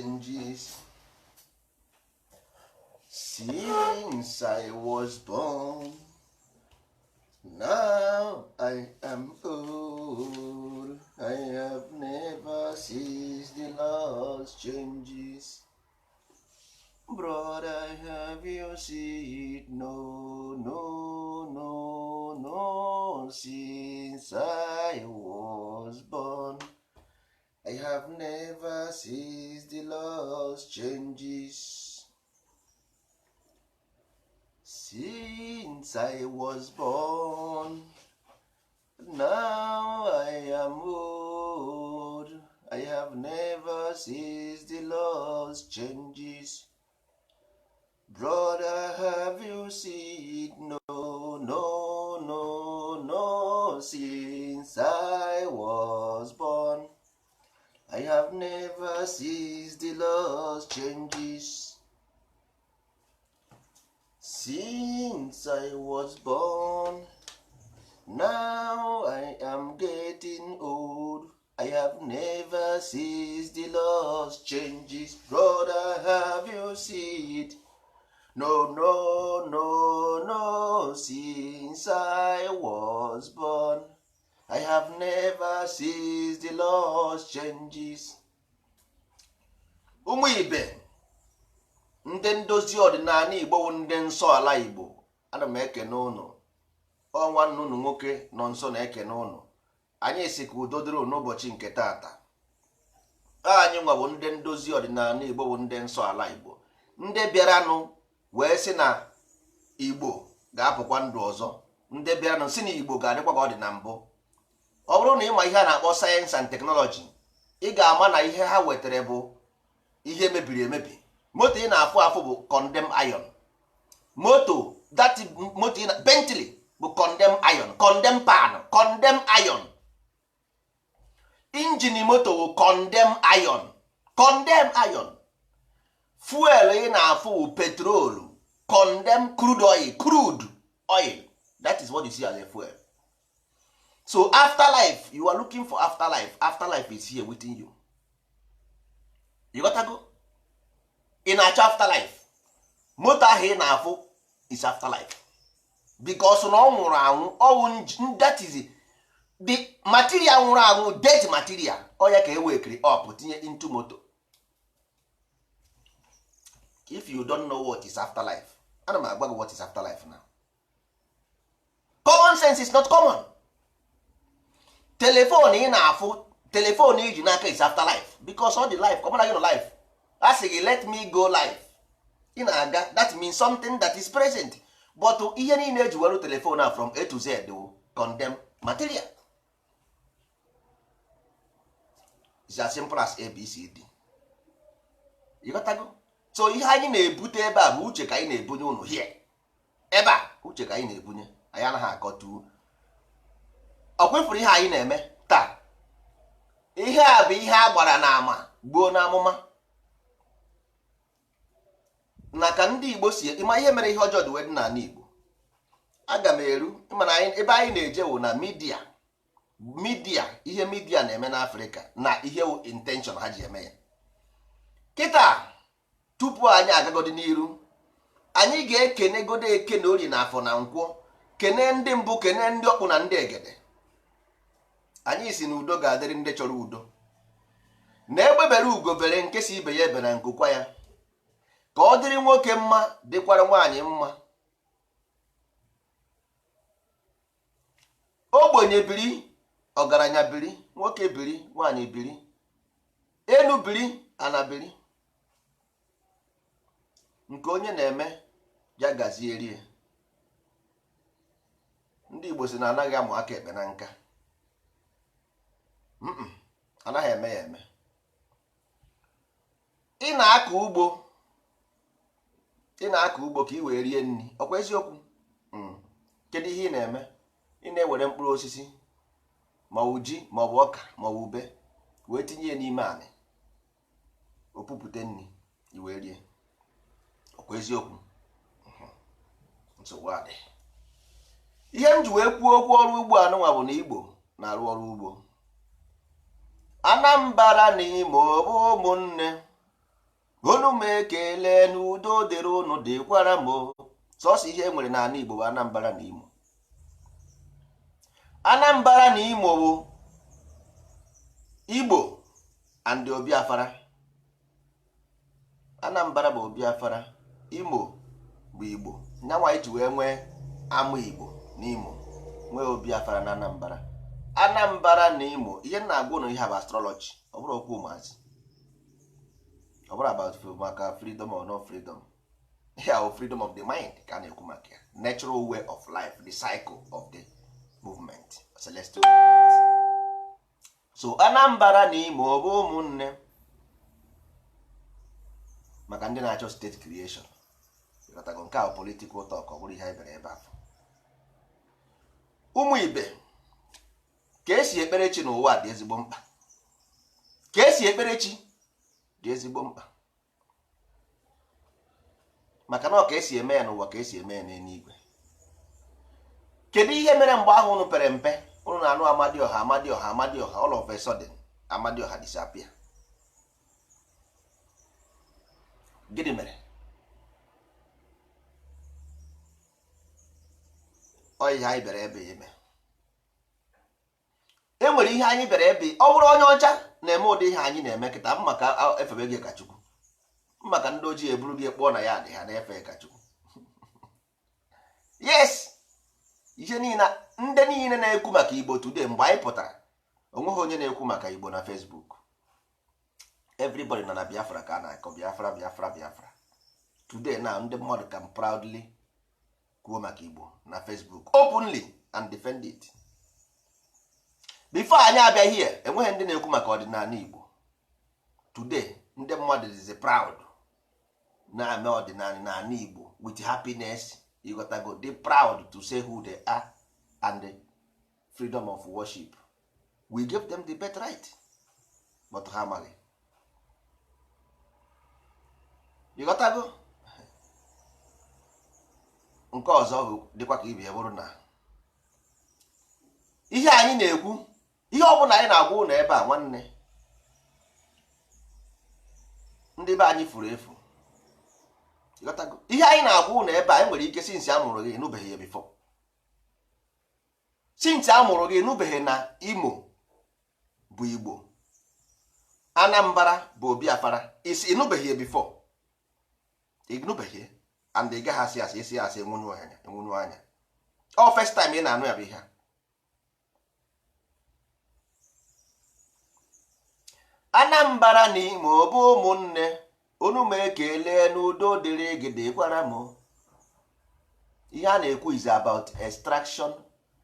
Changes. Since I was born, now I am old. I have never seen the Lord's changes. Brother, have you seen it? No, no, no, no. Since I was born, I have never seen the Lord's changes. Since I was born, now I am old. I have never seen the Lord's changes. Brother, have you seen? No, no, no, no. Since I was born, I have never seen the Lord's changes. Since I was born, now I am getting old. I have never seen the Lord's changes. Brother, have you seen it? No, no, no, no. Since I was born, I have never seen the Lord's changes. Ụmụ ibe, ndị ndozi ọdịnala Igbo bụ ndị nsọ ala Igbo, ana m ekene ụnụ. Ọ nwanne ụnụ nwoke nọ nso na-ekene ụnụ. Anyị si ka udo dịrị ụnụ n'ụbọchị nke taata. Anyị nwa bụ ndị ndozi ọdịnala Igbo bụ ndị nsọ ala Igbo, ndị bịaranụ wee sị na Igbo ga-apụkwa ndụ ọzọ, ndị bịaranụ si na Igbo ga-adịkwa ka ọ dị na mbụ. Ọ bụrụ na ịma ihe a na-akpọ science and technology, ị ga-ama na ihe ha wetara bụ ihe mebiri emebi. Moto ị na-afụ afụ bụ condemn iron moto. That moto ị na Bentley bụ condemn iron, condemn pan, condemn iron. Engine moto bụ condemn iron, condemn iron. Fuel ị na-afụ bụ petrol, condemn crude oil, crude oil. That is what you see as a fuel. So afterlife, you are looking for afterlife. Afterlife is here within you. You got to go. Ị na-achọ afterlife, moto ahụ ị na-afụ is afterlife, because na ọ nwụrụ anwụ. Ọwụ, that is the material nwụrụ anwụ, dead material. Ọ ya ka e wekiri up tinye into moto. If you don't know what is afterlife, ana m agwa gị what is afterlife now. Common sense is not common. Telephone ị na-afụ, telephone iji n'aka is afterlife, because all the life kọmana gị nọ life. A sị gị, "Let me go live." Ị na-aga, that means something that is present. But ihe niile eji were telephone a from A to Z wụ condemn material. It's as simple as ABCD. You got to go. So ihe anyị na-ebute ebe a bụ uche ka anyị na-ebunye ụnụ here. Ebe a, uche ka anyị na-ebunye. Anyị anaghị akọtu. Ọ kwefuru ihe anyị na-eme taa. Ihe a bụ ihe a gbara n'ama gbuo n'amụma na ka ndị Igbo si ịma ihe mere ihe ọjọọ dị wee dị n'ala Igbo. Aga m eru mana ebe anyị na-eje wụ na media. Media, ihe media na-eme n'Afrịka na ihe wụ intention ha ji eme ya kịta. Tupu anyị agagodi n'iru, anyị ga-ekene godo eke na orie na afọ na nkwọ, kene ndị mbụ, kene ndị ọkpụ na ndị egede. Anyị si na udo ga-adịrị ndị chọrọ udo, na egbebere ugo bere, nke si ibe ya ebe na nkụkwa ya. Ka ọ dịrị nwoke mma, dịkwara nwaanyị mma. Ogbenye biri, ọgaranya biri, nwoke biri, nwaanyị biri, enu biri, ana biri. Nke onye na-eme ya gazie rie. Ndị Igbo si na anaghị amụ aka ekpe na nka. Anaghị eme ya eme. Ị na-akọ ugbo, ị na-akọ ugbo ka ị wee rie nri. Ọkwa eziokwu? Kedu ihe ị na-eme? Ị na-ewere mkpụrụ osisi, ma ọ bụ ji, ma ọ bụ ọka, ma ọ bụ ube, wee tinye ya n'ime anị, opupụte nri, i wee rie. Ọkwa eziokwu? Nsogbu adị. Ihe m ji wee kwuo okwu ọrụ ugbo anụnwa bụ na Igbo na-arụ ọrụ ugbo. Anambra na Imo bụ ụmụnne. Unu m ekele n'udo dịrị unu dịkwara m. Sọsọ ihe e nwere n'ala Igbo bụ Anambra na Imo. Anambra na Imo bụ Igbo and Obiafara. Anambra bụ Obiafara, Imo bụ Igbo. Nyanwa iji wee nwee ama Igbo na Imo, nwee Obiafara na Anambra. Anambra na Imo, ihe m na-agwa unu ihe bụ astrology, ọ bụrụ okwu ụmụazị, ọ bụrụ about maka freedom or no freedom. Ihe ahụ freedom of the mind ka a na-ekwu maka ya, natural way of life, the cycle of the movement, celestial movement. So Anambra na Imo bụ ụmụnne, maka ndị na-achọ state creation. Ịghọtago? Nke ahụ political talk, ọ bụrụ ihe anyị bịara ebe afọ. Ụmụ ibe, ka esi ekpere chi n'ụwa dị ezigbo mkpa. Ka esi ekpere chi dị ezigbo mkpa, maka na ọ ka esi eme ya n'ụwa ka esi eme ya n'eluigwe. Kedu ihe mere mgbe ahụ unu pere mpe, unu na-anụ Amadioha, Amadioha, Amadioha, all of a sudden Amadioha disappear? Gịnị mere? Ọ ihe anyị bịara ebe ime. E nwere ihe anyị bịara ebe. Ọ bụrụ onye ọcha na-eme ụdị ihe anyị na-eme kịta, mma ka efebe gị ka Chukwu, mma ka ndị ojii eburu gị kpọọ na ya dị ha na-efe ka Chukwu. Yes, ihe niile ndị niile na-ekwu maka Igbo today, mgbe anyị pụtara, onweghị onye na-ekwu maka Igbo na Facebook. Everybody nọ na Biafra ka a na-akọ Biafra, Biafra, Biafra. Today na ndị mmadụ can proudly kwuo maka Igbo na Facebook openly and defend it. Before anyị abịa here, enweghị ndị na-ekwu maka ọdịnala Igbo. Today ndị mmadụ is proud na-eme ọdịnala n'ala Igbo with happiness. You gotta go dey proud to say who they are and the freedom of worship. We give them the birthright, but ha amaghị. You gotta go. Nke ọzọ bụ dịkwa ka ibe ya bụrụ na ihe anyị na-ekwu, ihe ọ bụla anyị na-agwa ụlọ ebe a, nwanne, ndị be anyị furu efu. Ihe anyị na-agwa ụlọ ebe a, e nwere ike since a mụrụ gị nụbeghị ya before. Since a mụrụ gị nụbeghị na Imo bụ Igbo, Anambra bụ Obiafara. Isi ịnụbeghị ya before, ịnụbeghị, and ị gaghị asị asị isi asị enwunyu anya, enwunyu anya. Ọ first time ị na-anụ ya bụ ihe a. Anambra na Imo bụ ụmụnne. Unu ma ekele n'udo dịrị gị dịkwara m. Ihe a na-ekwu is about extraction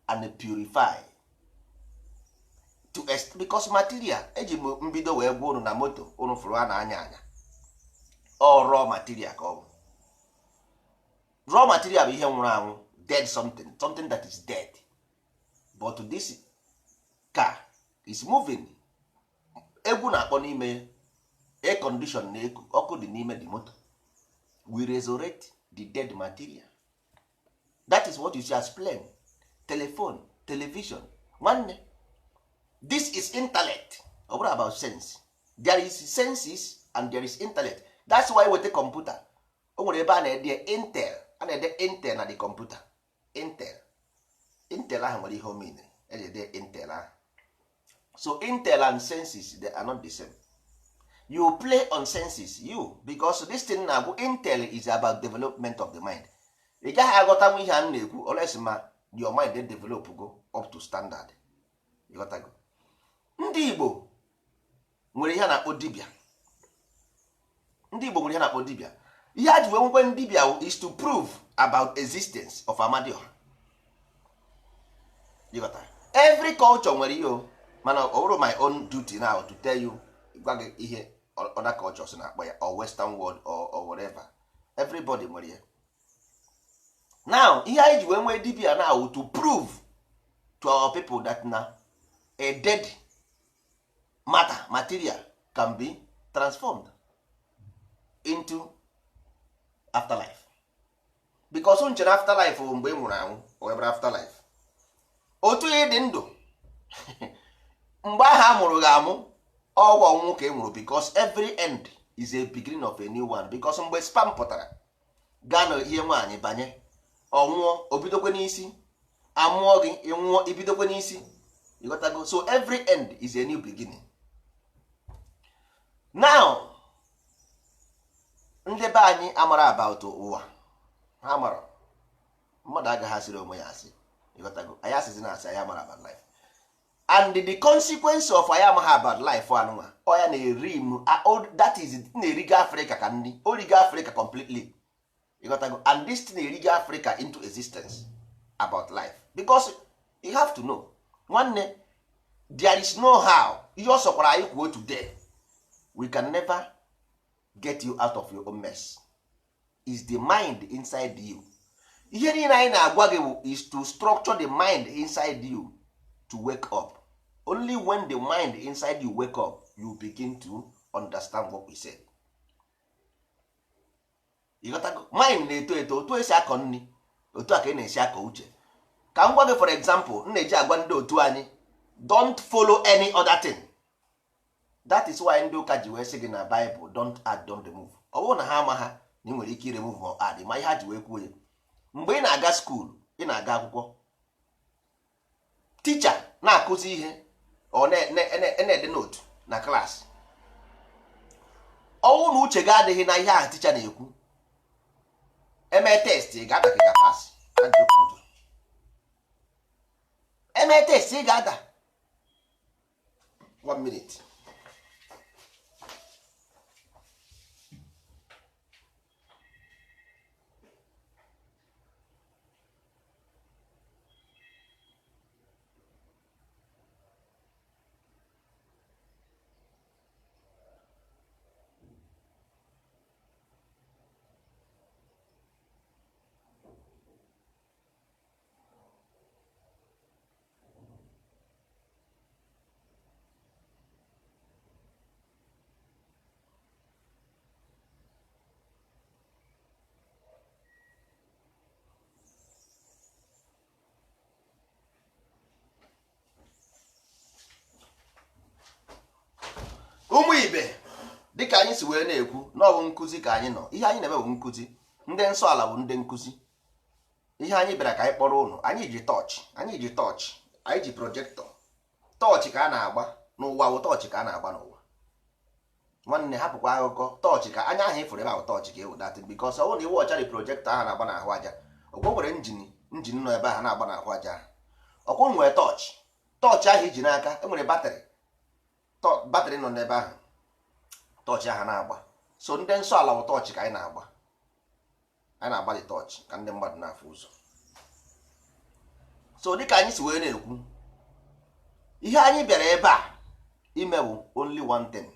and purify to because material eji m mbido wee gwa unu na moto unu fụrụ a na-anya anya, ọ raw material ka ọ bụ. Raw material bụ ihe nwụrụ anwụ, dead something, something that is dead, but this car is moving. Egwu na-akpọ n'ime, air condition na-eku, ọkụ dị n'ime the motor. We resurrect the dead material. That is what you see as plane, telephone, television. Nwanne, this is intellect, ọ bụrụ about sense. There is senses and there is intellect. That's why weta computer, o nwere ebe a na-ede Intel, a na-ede Intel na the computer. Intel, Intel ahụ nwere ihe omine eji ede Intel ahụ. So Intel and senses, they are not the same. You play on senses, you, because this thing na-agwụ Intel is about development of the mind. Ị gaghị aghọtanwu ihe a m na-ekwu unless ma your mind dey develop go up to standard. Ịghọtago? Ndị Igbo nwere ihe a na-akpọ dibịa. Ndị Igbo nwere ihe a na-akpọ dibịa. Ihe a ji wee nwekwe dibịa is to prove about existence of Amadioha. Ịghọtara? Every culture nwere ihe o, mana ọ bụrụ my own duty now to tell you, gwa gị ihe other cultures na-akpọ ya, or western world or whatever. Everybody nwere ya. Now ihe anyị ji wee nwee dibia now to prove to our people that na a dead matter, material can be transformed into afterlife, because nche na afterlife bụ mgbe ị nwụrụ anwụ o wee bụrụ afterlife. Otu ị dị ndụ mgbe ahụ a mụrụ gị amụ, ọgwụ ọnwụ ka ị nwụrụ, because every end is a beginning of a new one, because mgbe sperm pụtara gaa na ihe nwaanyị banye, ọ nwụọ, o bidokwe n'isi. Amụọ gị, ị nwụọ, ibidokwe n'isi. Ịghọtago? So every end is a new beginning. Now ndị be anyị amara about ụwa, ha mara mmadụ agaghị asịrị onwe ya asị. Ịghọtago? Anyị asịzi na asị anyị amara about life and the consequence of anyị amaghị about life anụnwa, ọ ya na-eri m, that is na-erigo Africa ka nri origo Africa completely. Ịghọtago? And this thing na-erigo Africa into existence about life, because you have to know, nwanne, there is no how ihe ọ sọkwara anyị kwuo today, we can never get you out of your own mess. Is the mind inside you. Ihe niile anyị na-agwa gị bụ is to structure the mind inside you to wake up. Only when the mind inside you wake up, you begin to understand what we said. Ịghọtago? Mind na-eto eto, otu esi akọ nri, otu a ka ị na-esi akọ uche. Ka m gwa gị, for example, m na-eji agwa ndị otu anyị, don't follow any other thing. That is why ndị ụka ji wee sị gị na Bible, don't add, don't remove. Ọ bụrụ na ha ama ha na ị nwere ike iremove ma add, ma ihe ha ji wee kwuo ya, mgbe ị na-aga school, ị na-aga akwụkwọ, ticha na-akụzi ihe, ọ na-ede note na klaasị, ọnwụ na uche gị adịghị na ihe ahụ ticha na-ekwu, eme test, ị ga-ada ka ị ga-pass? Eme test, ị ga-ada. One minute. Ụmụ ibe, dịka anyị si wee na-ekwu n'ọbụ nkụzi ka anyị nọ, ihe anyị na-eme bụ nkụzi. Ndị nsọ ala bụ ndị nkụzi. Ihe anyị bịara ka anyị kpọrọ ụnụ, anyị ji tọọchị, anyị ji tọọchị, anyị ji projector. Tọọchị ka a na-agba n'ụwa bụ tọọchị ka a na-agba n'ụwa. Nwanne, hapụkwa akụkọ tọọchị ka anya ahụ ịfụrụ ebe ahụ, tọọchị ka ewudatị, because ọ bụrụ na iwe ọcha dị, projector ahụ na-agba n'ahụ aja. Ọkwọ nwere engine, engine nọ ebe ahụ na-agba n'ahụ aja ahụ. Ọkwọ nwere tọọchị, tọọchị ahụ iji n'aka, enwere battery, battery nọ n'ebe ahụ, tọọchị ahụ na-agba. So ndị nsọ ala bụ tọọchị ka anyị na-agba. Anyị na-agba dị tọọchị ka ndị mmadụ na-afụ ụzọ. So dịka anyị si wee na-ekwu, ihe anyị bịara ebe a ime bụ only one thing,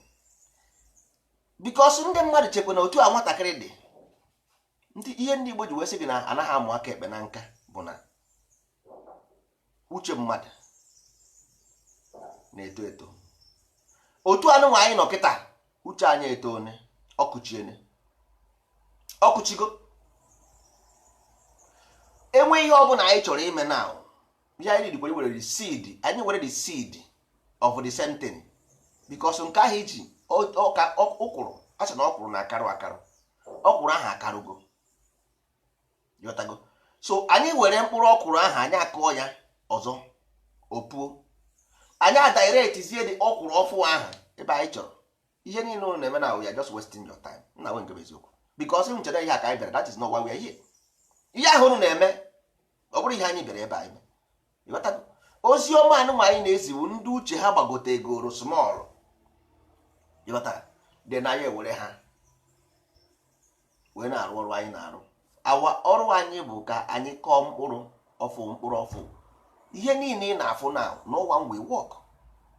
because ndị mmadụ chekwa na otu a nwatakịrị dị ndị ihe ndị Igbo ji wee sị gị na anaghị amụ aka ekpe na nka bụ na uche mmadụ na-eto eto. Otu anụnwa anyị nọ kịta, uche anyị etone, ọkụchiene, ọkụchigo. Enwe ihe ọbụla anyị chọrọ ime now, ihe anyị need were the seed, anyị were the seed of the same thing, because nke ahụ iji ọka ụkwụrụ, a sị na ọkwụrụ na-akarụ akarụ, ọkwụrụ ahụ akarụgo. Ịghọtago? So anyị were mkpụrụ ọkwụrụ ahụ, anyị akụọ ya ọzọ, opuo. Anyị adiretizie dị ọkwụrụ ọfụ ahụ ebe anyị chọrọ. Ihe niile ụnụ na-eme na we are just wasting your time. Nna nwe nke bụ eziokwu, because m chere ihe a ka anyị bịara, that is not why we are here. Ihe ahụ ụnụ na-eme, ọ bụrụ ihe anyị bịara ebe anyị mee. Ịghọtago? Ozi ọma anụnwa anyị na-eziwu, ndị uche ha gbagotegoro small, ịghọtara, dị na anyị ewere ha wee na-arụ ọrụ anyị na-arụ. Awa ọrụ anyị bụ ka anyị kọọ mkpụrụ ọfụ, mkpụrụ ọfụ. Ihe niile ị na-afụ na no one will work.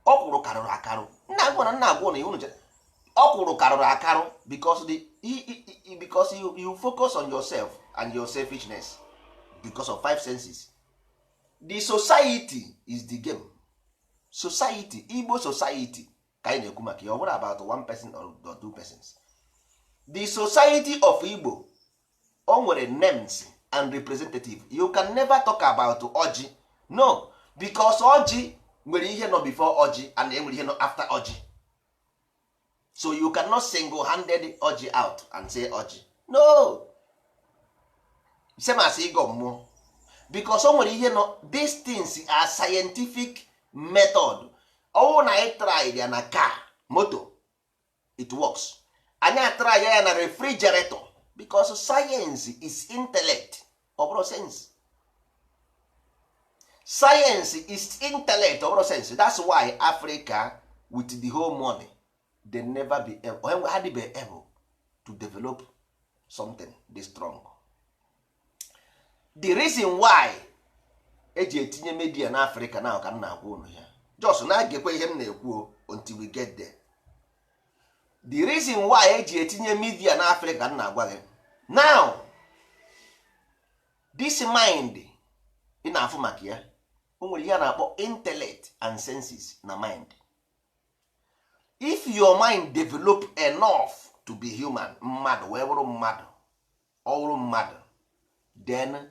Ọkwụrụ karịrị akarụ. Nna agwa na nna agwa na iwu nche, ọkwụrụ karịrị akarụ, because you focus on yourself and your selfishness because of five senses. The society is the game. Society, Igbo society ka anyị na-ekwu maka ya, ọ bụrụ about one person or two persons. The society of Igbo, o nwere names and representative. You can never talk about ọjị, no, because ọjị nwere ihe nọ before ọjị and enwere ihe nọ after ọjị. So you cannot single handed ọjị out and say ọjị, no. Same as ịgọ mmụọ, because o nwere ihe nọ. These things are scientific method. Ọwụ na anyị try ya na car, moto, it works. Anyị atry ya na refrigerator, because science is intellect, ọ bụrụ sense. Science is intellect, ọ bụrụ sense. That's why Africa, with the whole money, they never be able, ha be able to develop something this strong. The reason why eji etinye media na Africa now, ka m na-agwa unu ya, just na-agekwe ihe m na-ekwu until we get there. The reason why eji etinye media na Africa, m na-agwa gị now, this mind ị na-afụ maka ya, o nwere ihe a na-akpọ intellect and senses na mind. If your mind develop enough to be human, mmadụ wee bụrụ mmadụ, ọ bụrụ mmadụ, then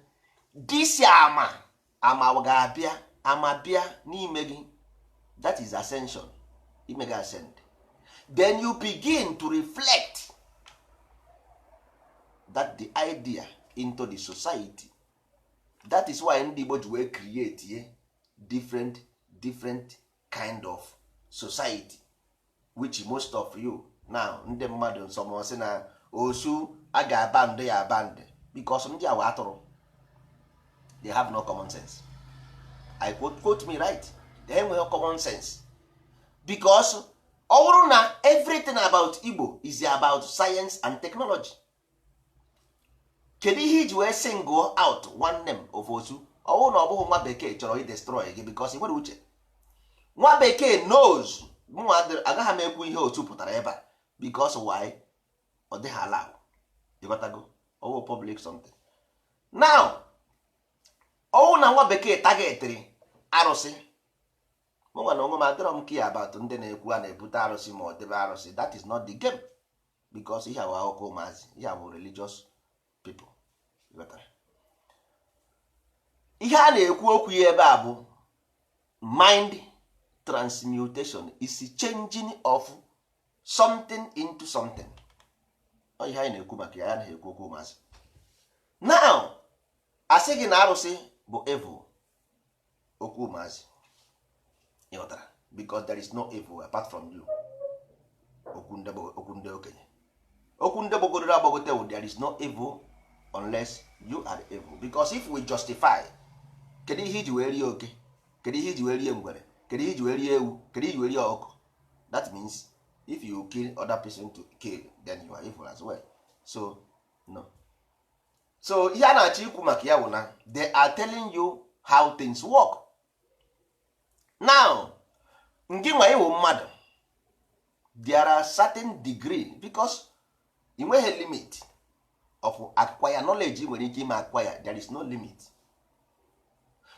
this ama ama ga-abịa, ama bịa n'ime gị. That is ascension. Ime gị ascend, then you begin to reflect that the idea into the society. That is why ndị Igbo ji wee create ye different different kind of society, which most of you now, ndị mmadụ nsọmọsị na osu a ga-aba ndị ya aba ndị, because ndị awa atụrụ, they have no common sense. I quote, quote me right, they enweghị common sense, because ọ bụrụ na everything about Igbo is about science and technology, kedu ihe iji wee single out one name of osu? Ọ bụrụ na ọ bụghị nwa bekee chọrọ i destroy gị, because ị nwere uche. Nwa bekee knows. Mụnwa agaghị m ekwu ihe otu pụtara ebe a, because why? Ọ dịghị allow. Ịghọtago? Ọwụ public something now. Ọwụ na nwa bekee targetịrị arụsị, mụnwa na onwe m adịrọ m kia about ndị na-ekwu a na-ebute arụsị ma ọ debe arụsị. That is not the game, because ihe awụ akụkọ ụmụazị, ihe awụ religious people. Ịghọtara? Ihe a na-ekwu okwu ya ebe a bụ mind transmutation, is changing of something into something. Ọ ihe anyị na-ekwu maka ya, ya na-ekwu okwu ụmụazị now. Asị gị na arụsị bụ evil, okwu ụmụazị. Ịghọtara? Because there is no evil apart from you. Okwu ndị okwu ndị okenye, okwu ndị gbagororo agbagote bụ there is no evil unless you are evil. Because if we justify, kedu ihe iji wee rie oke? Kedu ihe iji wee rie ngwere? Kedu ihe iji wee rie ewu? Kedu ihe iji wee rie ọkụkọ? That means if you kill other person to kill, then you are evil as well. So no. So ihe a na-achọ ikwu maka ya bụ na they are telling you how things work now. Ngị nwa ịwụ mmadụ, there are certain degree, because ị nweghị limit of acquire knowledge ị nwere ike ime acquire. There is no limit,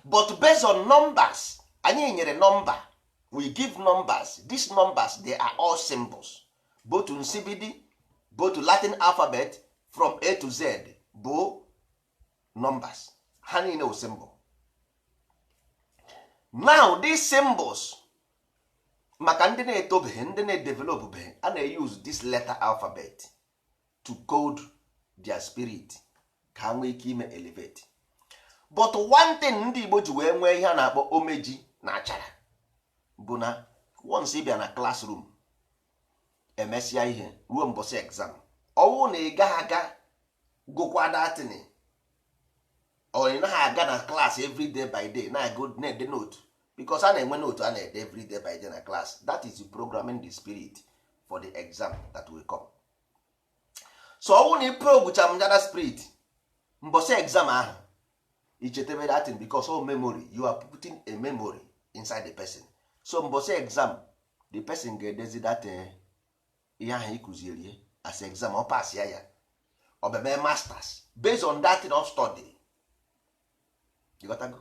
but based on numbers anyị nyere number, we give numbers. These numbers, they are all symbols, both nsibidi, both Latin alphabet from A to Z bụ numbers. Ha niile wụ symbol. Now these symbols, maka ndị na-etobeghị, ndị na-edevelopbeghị, a na-use this letter alphabet to code their spirit ka ha nwee ike ime elevate. But one thing ndị Igbo ji wee nwee ihe a na-akpọ omeji na achara bụ na once ị bịa na classroom, emesịa ihe ruo mbọsị exam, ọwụ na ị gaghị aga gụkwa datin, ọ ị naghị aga na class every day by day na-agụ, na-ede note, because a na-enwe note a na-ede every day by day na class. That is programming the spirit for the exam that will come. So ọwụ na ị program that spirit, mbọsị exam ahụ, ichetebe that thing, because all memory, you are putting a memory inside the person. So mbọsị exam, the person ga-edezi that ihe ahụ ịkụzieri as exam. Ọ pass ya, ya ọ bịa masters based on that thing of study. You got to go.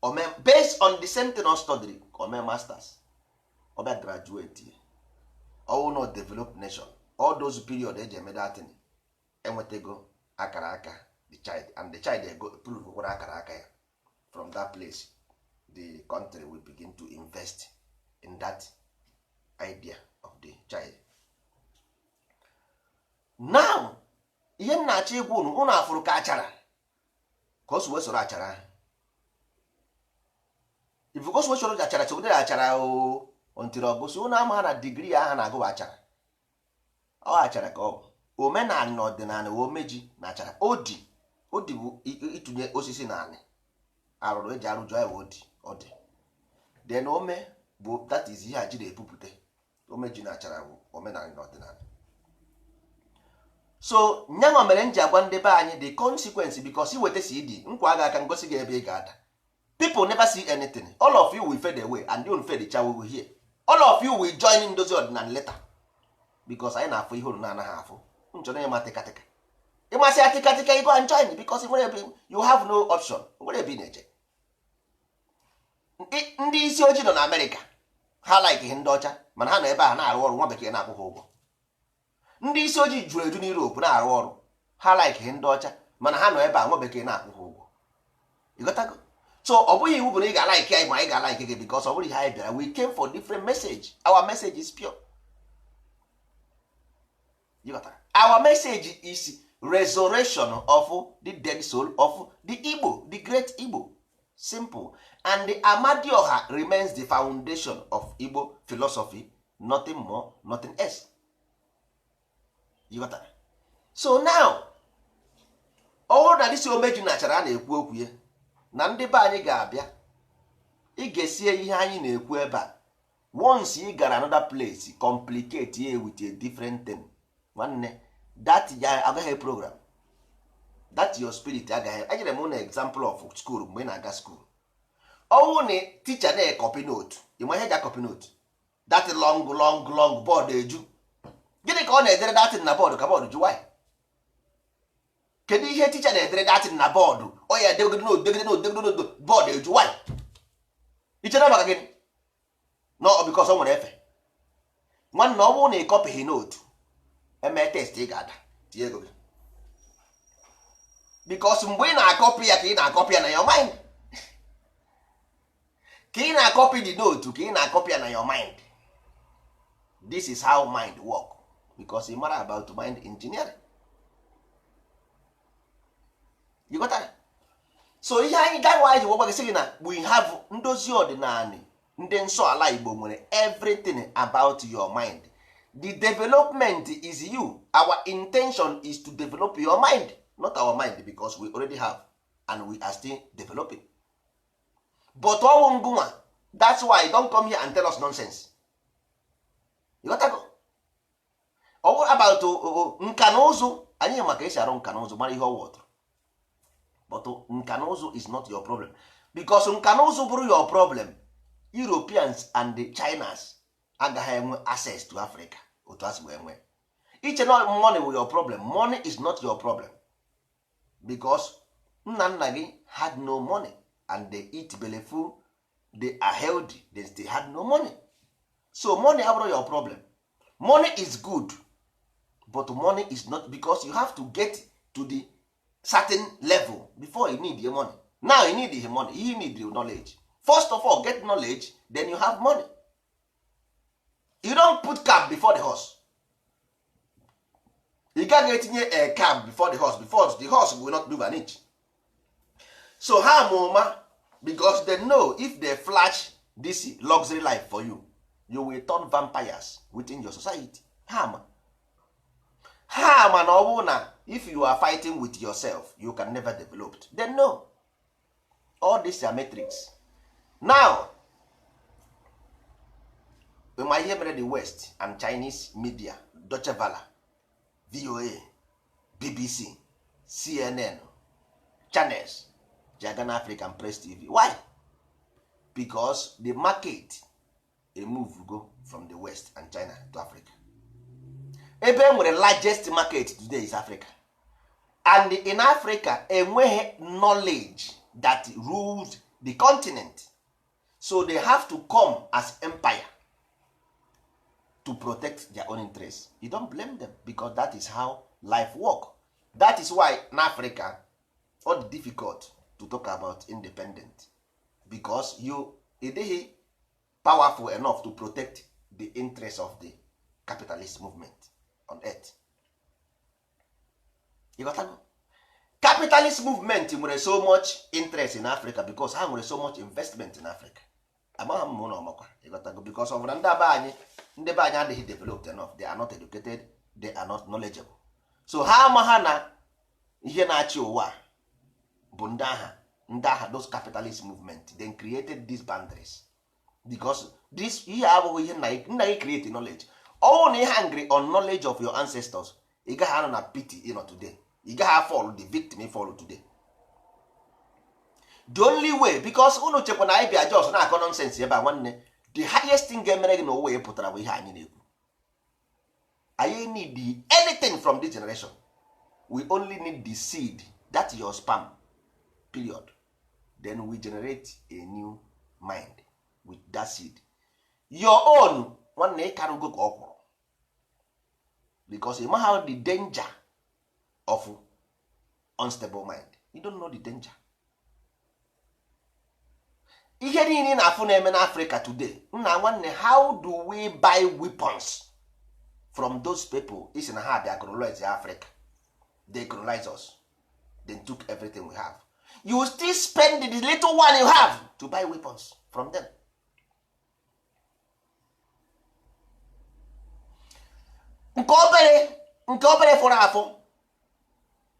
O mee based on the same thing of study, o mee masters, ọ bịa graduate. Ọwụ not develop nation, all those period eji eme that thing, enwetago akara aka the child, and the child ego prove kwara akara aka ya. From that place, the country will begin to invest in that idea of the child. Now, ihe m na-achọ ịgwa unu, unu afụrụ ka achara ka o si wee soro achara ahụ. If o si wee soro achara, sogide achara o ntiri ọgụsị, unu ama na degree ahụ na-agụ bụ achara. Ọ achara ka ọ bụ omenala na ọdịnala, omeji na achara. Odi, odi bụ ịtụnye osisi na anị arụrụ eji arụjọ ya bụ odi. Ọdị then ome bụ, that is ihe a ji na-epupụte. Omeji na achara bụ omenala na ọdịnala. So nyanwa mere m ji agwa ndị be anyị the consequence, because iweta CD nkwa aga aka ngosi gị ebe ị ga-ada. People never see anything. All of you will fade away and you fade cha will hear. All of you will join ndozi ọdịnala later, because anyị na-afụ ihe unu na-anaghị afụ. Nchọrọ ịma tịkatịka, ịmasị ya tịkatịka, you go and join, because nwere ebe you have no option, nwere ebe ị na-eje. Ndị isi ojii nọ na Amerịka, ha like ihe ndị ọcha, mana ha nọ ebe a na-arụ ọrụ nwa bekee na-akwụ ha ụgwọ. Ndị isi ojii juru eju n'Europe na-arụ ọrụ, ha like ihe ndị ọcha, mana ha nọ ebe a nwa bekee na-akwụ ha ụgwọ. Ịghọtago? So ọ bụghị iwu bụ na ị ga-alike anyị ma anyị ga-alike gị, because ọ bụrụ ihe anyị bịara, we came for different message. Our message is pure. Ịghọtara? Our message is resurrection of the dead soul of the Igbo, the great Igbo. Simple. And the Amadioha remains the foundation of Igbo philosophy, nothing more, nothing else. Ịghọtara? So now, ọ bụrụ na dịsi omeji na achara a na-ekwu okwu ya na ndị be anyị ga-abịa, ị ga-esie ihe anyị na-ekwu ebe a. Once ị gara another place, complicate ya with a different thing, nwanne, that ya agaghị program that your spirit agaghị. Ejere m na example of school. Mgbe ị na-aga school, ọnwụ na teacher na-ecopy note, ịma ihe eji acopy note? That long, long, long board eju. Gịnị ka ọ na-edere datin na board ka board ju? Why? Kedu ihe teacher na-edere datin na board? Ọ ya edegide note, degide note, degide note, board eju. Why? Ichere maka gịnị? No, because o nwere efe. Nwanne, ọ bụrụ na ị copyghị note, eme test, ị ga-ada, tinye ego gị, because mgbe ị na-acopy ya, ka ị na-acopy ya na your mind, ka ị na-acopy the note, ka ị na-acopy ya na your mind. This is how mind work, because ị mara about mind engineering. You got that? So ihe anyị gawa ji gwa gị, sị gị na we have ndozi ọdịnala, ndị nsọ ala Igbo nwere everything about your mind. The development is you. Our intention is to develop your mind, not our mind, because we already have and we are still developing. But ọwụ ngụnwa, that's why don't come here and tell us nonsense. You got to go. Ọ about nka na ụzụ anyị, maka esi arụ nka na ụzụ, mara ihe ọ wọtụrụ. But nka na ụzụ is not your problem, because nka na ụzụ bụrụ your problem, Europeans and the Chinas agaghị enwe access to Africa otu a si wee nwee. Iche na money will your problem. Money is not your problem, because nna nna gị had no money and they eat belleful, they are healthy, they still had no money. So money abụrụ your problem. Money is good, but money is not, because you have to get to the certain level before you need the money. Now you need the money, you need the knowledge. First of all, get knowledge, then you have money. You don't put cab before the horse. Ị gaghị etinye a cab before the horse, before the horse will not move an inch. So ha ma ụma, because they know if they flash this luxury life for you, you will turn vampires within your society. Ha ma, ha ma na ọ bụrụ na if you are fighting with yourself, you can never develop. They know all this are matrix. Now, ma ihe mere the West and Chinese media, Deutsche Welle, VOA, BBC, CNN channels ji aga na African Press TV. Why? Because the market a move go from the West and China to Africa. Ebe e nwere largest market today is Africa, and in Africa enweghị knowledge that rules the continent, so they have to come as empire to protect their own interest. You don't blame them, because that is how life work. That is why in Africa all difficult to talk about independent, because you ịdịghị powerful enough to protect the interest of the capitalist movement on earth. Ịghọtago? Capitalist movement nwere so much interest in Africa because ha nwere so much investment in Africa. Amaghị m na ọmakwa. Ịghọtago? Because of na ndị be anyị, ndị be anyị adịghị developed enough. They are not educated, they are not knowledgeable, so ha ama ha na ihe na-achị ụwa bụ ndị agha, ndị agha, those capitalist movement. Then created these boundaries because this ihe abụghị ihe nna gị create knowledge. Ọnwụ na ị hungry on knowledge of your ancestors, ị gaghị anọ na pity ịnọ today. Ị gaghị fall the victim ị fall today. The only way, because unu chekwa na anyị bịa just na-akọ nonsense ebe a. Nwanne, the highest thing ga-emere gị n'ụwa ị pụtara bụ ihe anyị na-ekwu. Anyị need anything from this generation. We only need the seed, that your sperm, period. Then we generate a new mind with that seed, your own. Nwanne, ịkarụgo ka ọ kwụrụ because you how the danger of unstable mind. You don't know the danger. Ihe niile ị na-afụ na-eme n'Africa today, nna nwanne, how do we buy weapons from those people isi na ha bịa colonize Africa? They colonize us, then took everything we have. You still spend the little one you have to buy weapons from them. Nke obere, nke obere fọrọ afọ.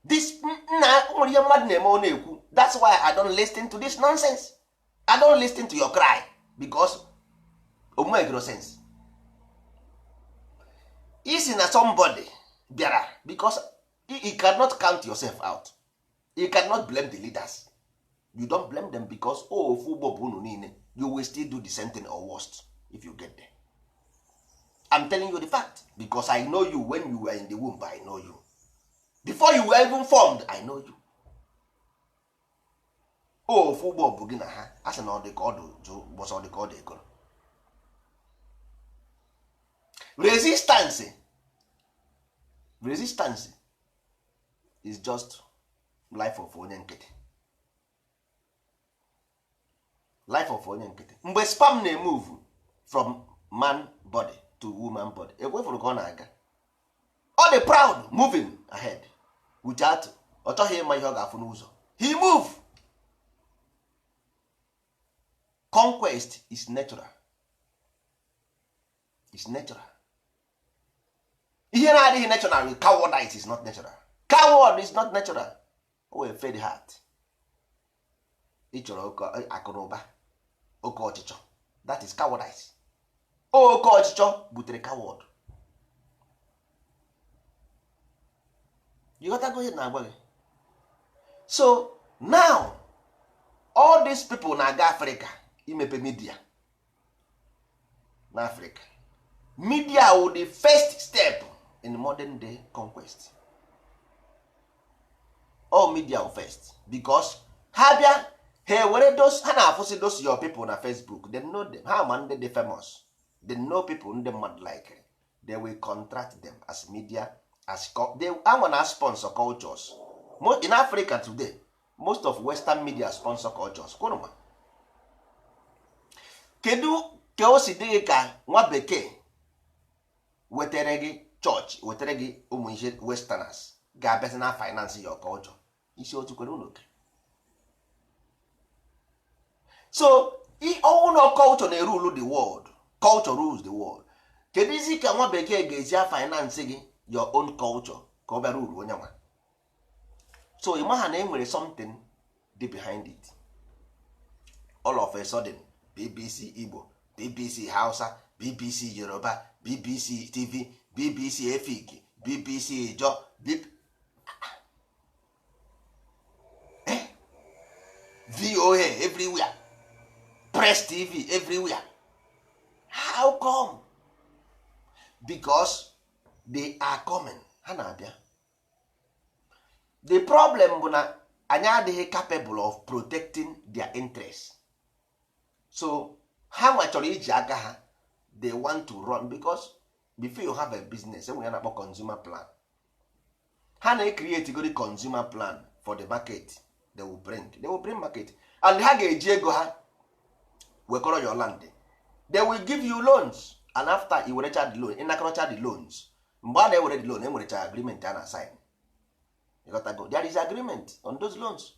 This nna nwere ihe mmadụ na-eme, ọ na-ekwu. That's why I don't listen to this nonsense. I don't listen to your cry because omume gro sense isi na somebody bịara, because you cannot count yourself out. You cannot blame the leaders. You don't blame them because oh, ofu ugbo bụ unu niile. You will still do the same thing or worst if you get there. I'm telling you the fact because I know you. When you were in the womb, I know you. Before you were even formed, I know you. Ofu ụgbọ bụ gị na ha. A sị na ọ dị ka ọ dị jụ gbọsọ, ọ dị ka ọ dị egoro. Resistance, resistance is just life of onye nkịtị, life of onye nkịtị. Mgbe sperm na-emove from man body to woman body, ekwefuru ka ọ na-aga. Ọ dị proud, moving ahead without, ọ chọghị ịma ihe ọ ga-afụ n'ụzọ. He move. Conquest is natural, is natural. Ihe na-adịghị natural, cowardice is not natural. Coward is not natural. O wee fed heart. Ị chọrọ oke akụ na ụba, oke ọchịchọ, that is cowardice. Oke ọchịchọ butere coward. You got go na-agwa gị. So now all these people na-aga Africa imepe media na Africa. Media wụ the first step in modern day conquest. All media wụ first because ha bịa, ha ewere those ha na-afụsị, those your people na Facebook. They know them. Ha ma ndị dị famous. They know people ndị mmadụ like. They will contract them as media, as they anwa na sponsor cultures. In Africa today, most of western media sponsor cultures. Kwụrụ ma kedu ka o si dị gị ka nwa bekee wetere gị chọọchị, wetere gị ụmụ ihe westerners ga-abịazi na finance your culture? Isi otu kwere unu oke. So ọnwụ na culture na-erule the world, culture rules the world. Kedu isi ka nwa bekee ga-esi a finance gị your own culture ka ọ bịara uru onye nwa? So ị maha na e nwere something dị behind it. All of a sudden, BBC Igbo, BBC Hausa, BBC Yoruba, BBC TV, BBC Efik, BBC Ijaw, Eh? VOA everywhere, Press TV everywhere. How come? Because they are coming. Ha na-abịa. The problem bụ na anyị adịghị capable of protecting their interest. So ha nwa chọrọ iji aka ha. They want to run because before you have a business, enwere ya na-akpọ consumer plan. Ha na-ecreate gori consumer plan for the market. They will bring market and ha ga-eji ego ha wekọrọ your land. They will give you loans, and after i werecha the loan, ịnakọrọcha the loans, mgbe a na-ewere the loan, enwerecha agreement a na sign. You got to go. There is agreement on those loans.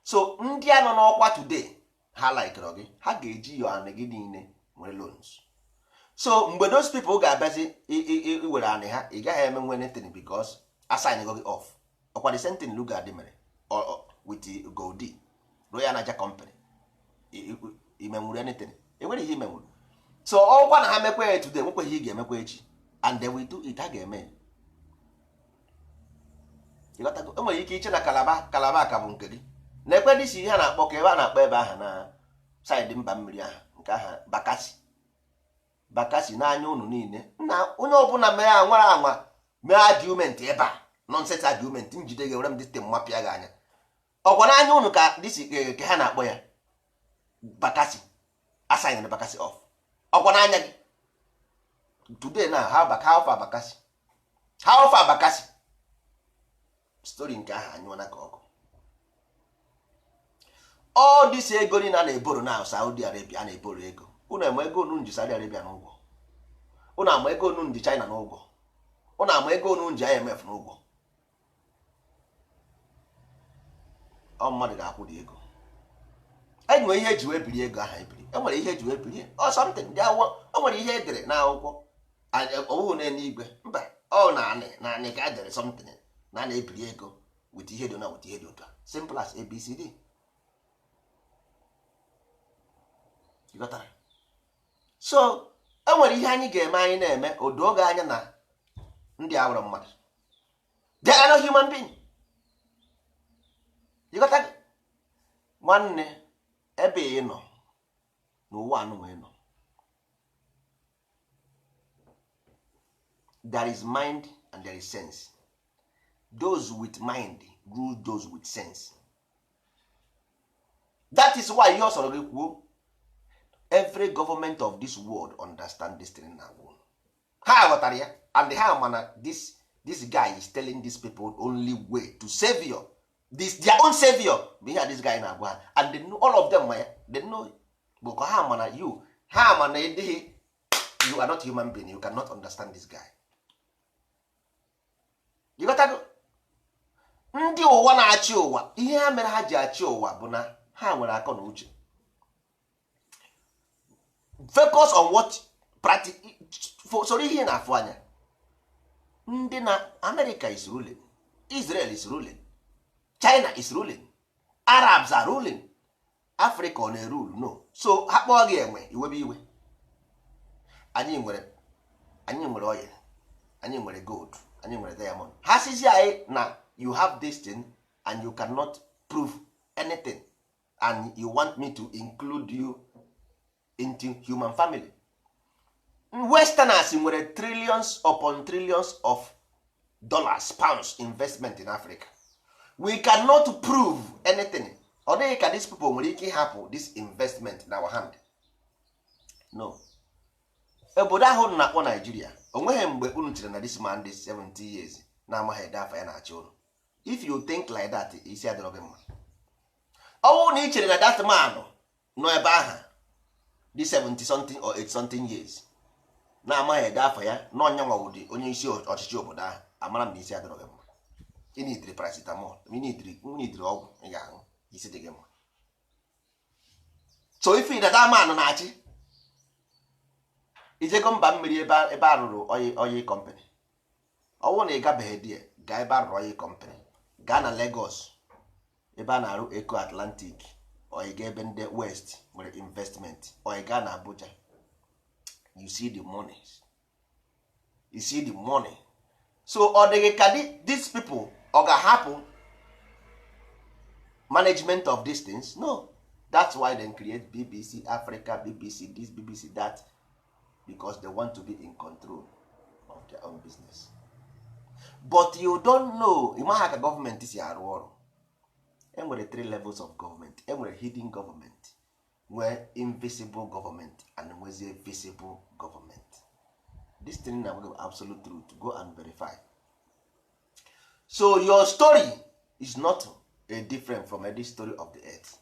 So ndị a nọ n'ọkwa today, ha likere gị, ha ga-eji yo anị gị niile nwere loans. So mgbe those people ga-abịazi iwere anị ha, ị gaghị eme nwe anything because assign gị off. Ọkwa the same thing Lugard mere with Goldie Royal Niger Company. Imenwuru anything? Enwere ihe imenwuru. So ọkwa na ha mekwa ya today, nwekwa ihe ị ga-emekwa echi, and they will do it. Ha ga-eme. Enwere ike iche na Kalaba, Kalaba ka bụ nke gị na-ekwe dịsi ihe a na-akpọ ka ebe a na-akpọ ebe ahụ na saịdị mba mmiri ahụ nke aha Bakassi. Bakassi n'anya unu niile na onye ọbụla mere anwara anwa mee argument ebe a, nonsense argument, njide gị were m dịte mmapịa gị anya. Ọkwa n'anya unu ka dịsi ke ha na-akpọ ya Bakassi, assigned Bakassi off. Ọkwa n'anya gị today na how far Bakassi, how far Bakassi story nke ahụ anyụọna ka ọkụ. All this ego niile a na-eboro na Saudi Arabia, a na-eboro ego unu ama ego unu ji Saudi Arabia n'ụgwọ, unu ama ego unu ji China n'ụgwọ, unu ama ego unu ji IMF n'ụgwọ. Ọ mmadụ ga-akwụ dị ego. Enwere ihe eji wee biri ego ahụ ebiri, enwere ihe eji wee biri ọ something dị awọ. O nwere ihe edere n'akwụkwọ ọwụhụ n'eluigwe mba, ọ naanị naanị ka edere something na na-ebiri ego with ihe dị na with ihe dị otu a, simple as ABCD. Ịghọtara? So enwere ihe anyị ga-eme, anyị na-eme o doo gị anya na ndị a wụrụ mmadụ, they are not human being. Ịghọta gị? Nwanne, ebe ị nọ n'ụwa anụnwa ị nọ, there is mind and there is sense. Those with mind rule those with sense. That is why ihe ọ sọrọ gị kwuo, every government of this world understand this thing na agwa. Ha ghọtara ya, and ha ma na this guy is telling these people only way to savior this, their own savior bụ ihe a this guy na-agwa ha, and they know, all of them ma ya, they know bụ ka ha ma na you, ha ma na ịdịghị, you are not human being, you cannot understand this guy. You got to go. Ndị ụwa na-achị ụwa, ihe ha mere ha ji achị ụwa bụ na ha nwere akọ na uche. Focus on what practice, soro ihe ị na-afụ anya. Ndị na America is ruling, Israel is ruling, China is ruling, Arabs are ruling, Africa ọ na-erule no. So ha kpọọ gị enwe, iwebe iwe. Anyị nwere oil, anyị nwere gold, anyị nwere diamond. Ha sizi anyị na you have this thing and you cannot prove anything, and you want me to include you into human family. Westerners nwere trillions upon trillions of dollars, pounds investment in Africa. We cannot prove anything. Ọ dịghị ka these people nwere ike ịhapụ this investment in our hand. No. Obodo ahụ unu na-akpọ Nigeria, o nweghị mgbe unu chere na this man dị 70 years na-amaghị ede afa ya na-achị unu. If you think like that, isi adịrọ gị mma. Ọ bụrụ na ị chere na that man nọ ebe ahụ dị 70 something or 80 something years na-amaghị ede afa ya na ọnya nwa wụdị onye isi ọchịchị obodo ahụ, amara m na isi adịrọ gị mma. Ị nidiri paracetamol, ị nidiri ọgwụ ị ga-aṅụ, isi dị gị mma. So ife na that man na-achị, ijego mba mmiri ebe a rụrụ oil company. Ọ bụrụ na ị gabeghị die, gaa ebe a rụrụ oil company, gaa na Lagos ebe a na-arụ Eko Atlantic, or ị gaa ebe ndị West nwere investment, or ị gaa na Abuja, you see the money, you see the money. So ọ dịghị ka these people ọ ga-ahapụ management of these things? No. That's why they create BBC Africa, BBC this, BBC that, because they want to be in control of their own business. But you don't know, ị maha ka gọọmenti si arụ ọrụ. Enwere three levels of government. Enwere hidden government, nwee invisible government, and nwezie visible government. This thing na absolute truth, go and verify. So your story is not a different from any story of the earth.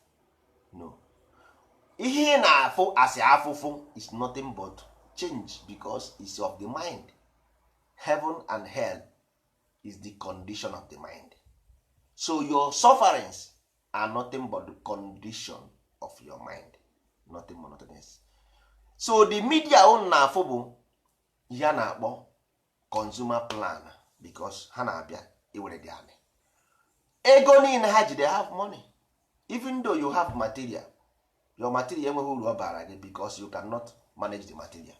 No. Ihe ị na-afụ asị afụfụ is nothing but change, because it's of the mind. Heaven and hell Is the condition of the mind. So your sufferings are nothing but the condition of your mind, nothing more, nothing else. So the media unu na-afụ bụ ihe a na-akpọ consumer plan, because ha na-abịa iwere dị anị ego niile ha ji. They have money. Even though you have material, your material enweghị uru ọ bara gị, because you cannot manage the material,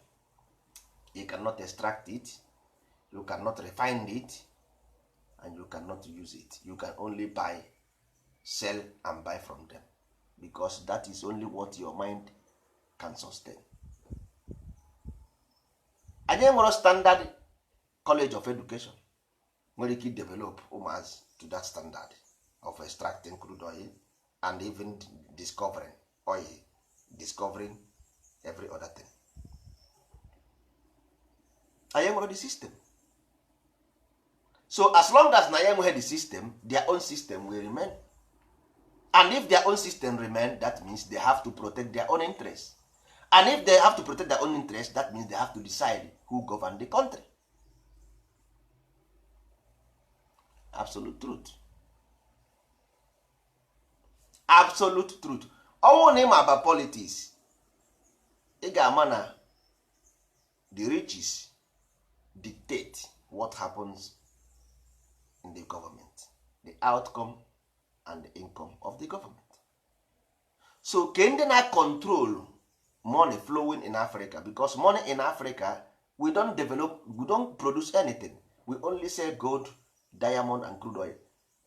you cannot extract it, you cannot refine it, and you cannot use it. You can only buy, sell and buy from them, because that is only what your mind can sustain. Anyị nwere standard college of education nwere ike develop ụmụazị to that standard of extracting crude oil and even discovering oil, discovering every other thing. Anyị nwere the system. So as long as na ya enweghị the system, their own system will remain. And if their own system remain, that means they have to protect their own interest. And if they have to protect their own interest, that means they have to decide who govern the country. Absolute truth, absolute truth. Ọnwụ na ịma about politics, ị ga-ama na the riches dictate what happens in the government, the outcome and the income of the government. So ke ndị na control money flowing in Africa? Because money in Africa, we don't develop, we don't produce anything. We only sell gold, diamond and crude oil.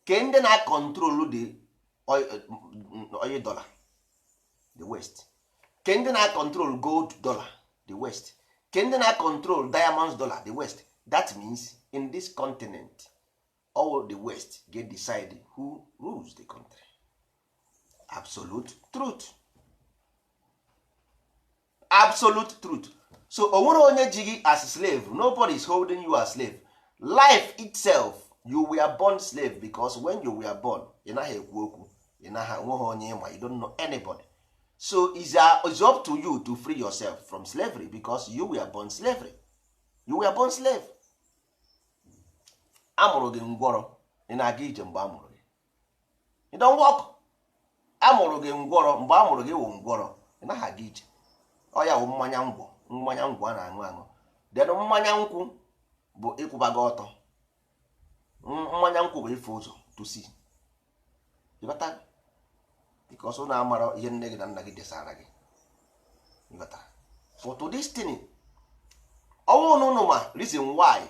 Ke ndị na control the oil, oil dollar? The West. Ke ndị na control gold dollar? The West. Ke ndị na control diamonds dollar? The West. That means in this continent, all the West get decide who rules the country. Absolute truth, absolute truth. So o nwere onye ji gị as slave. Nobody is holding you as slave. Life itself, you were born slave, because when you were born, ị naghị ekwu okwu, ị naghị nweghị onye ịma, you don't know anybody. So it's up to you to free yourself from slavery, because you were born slavery, you were born slave. A mụrụ gị ngwọrọ, ị na-aga ije mgbe a mụrụ gị? You don't walk. A mụrụ gị ngwọrọ, mgbe a mụrụ gị wụ ngwọrọ, ị naghị aga ije. Ọ ya wụ mmanya ngwọ, mmanya ngwọ a na-aṅụ aṅụ. Then mmanya nkwụ bụ ịkwụba gị ọtọ. Mmanya nkwụ bụ ife ụzọ, to see. Ịghọta? Because ụnụ amara ihe nne gị na nna gị desara gị. Ịghọta? For to this thing, ọnwụ na ụnụ ma reason why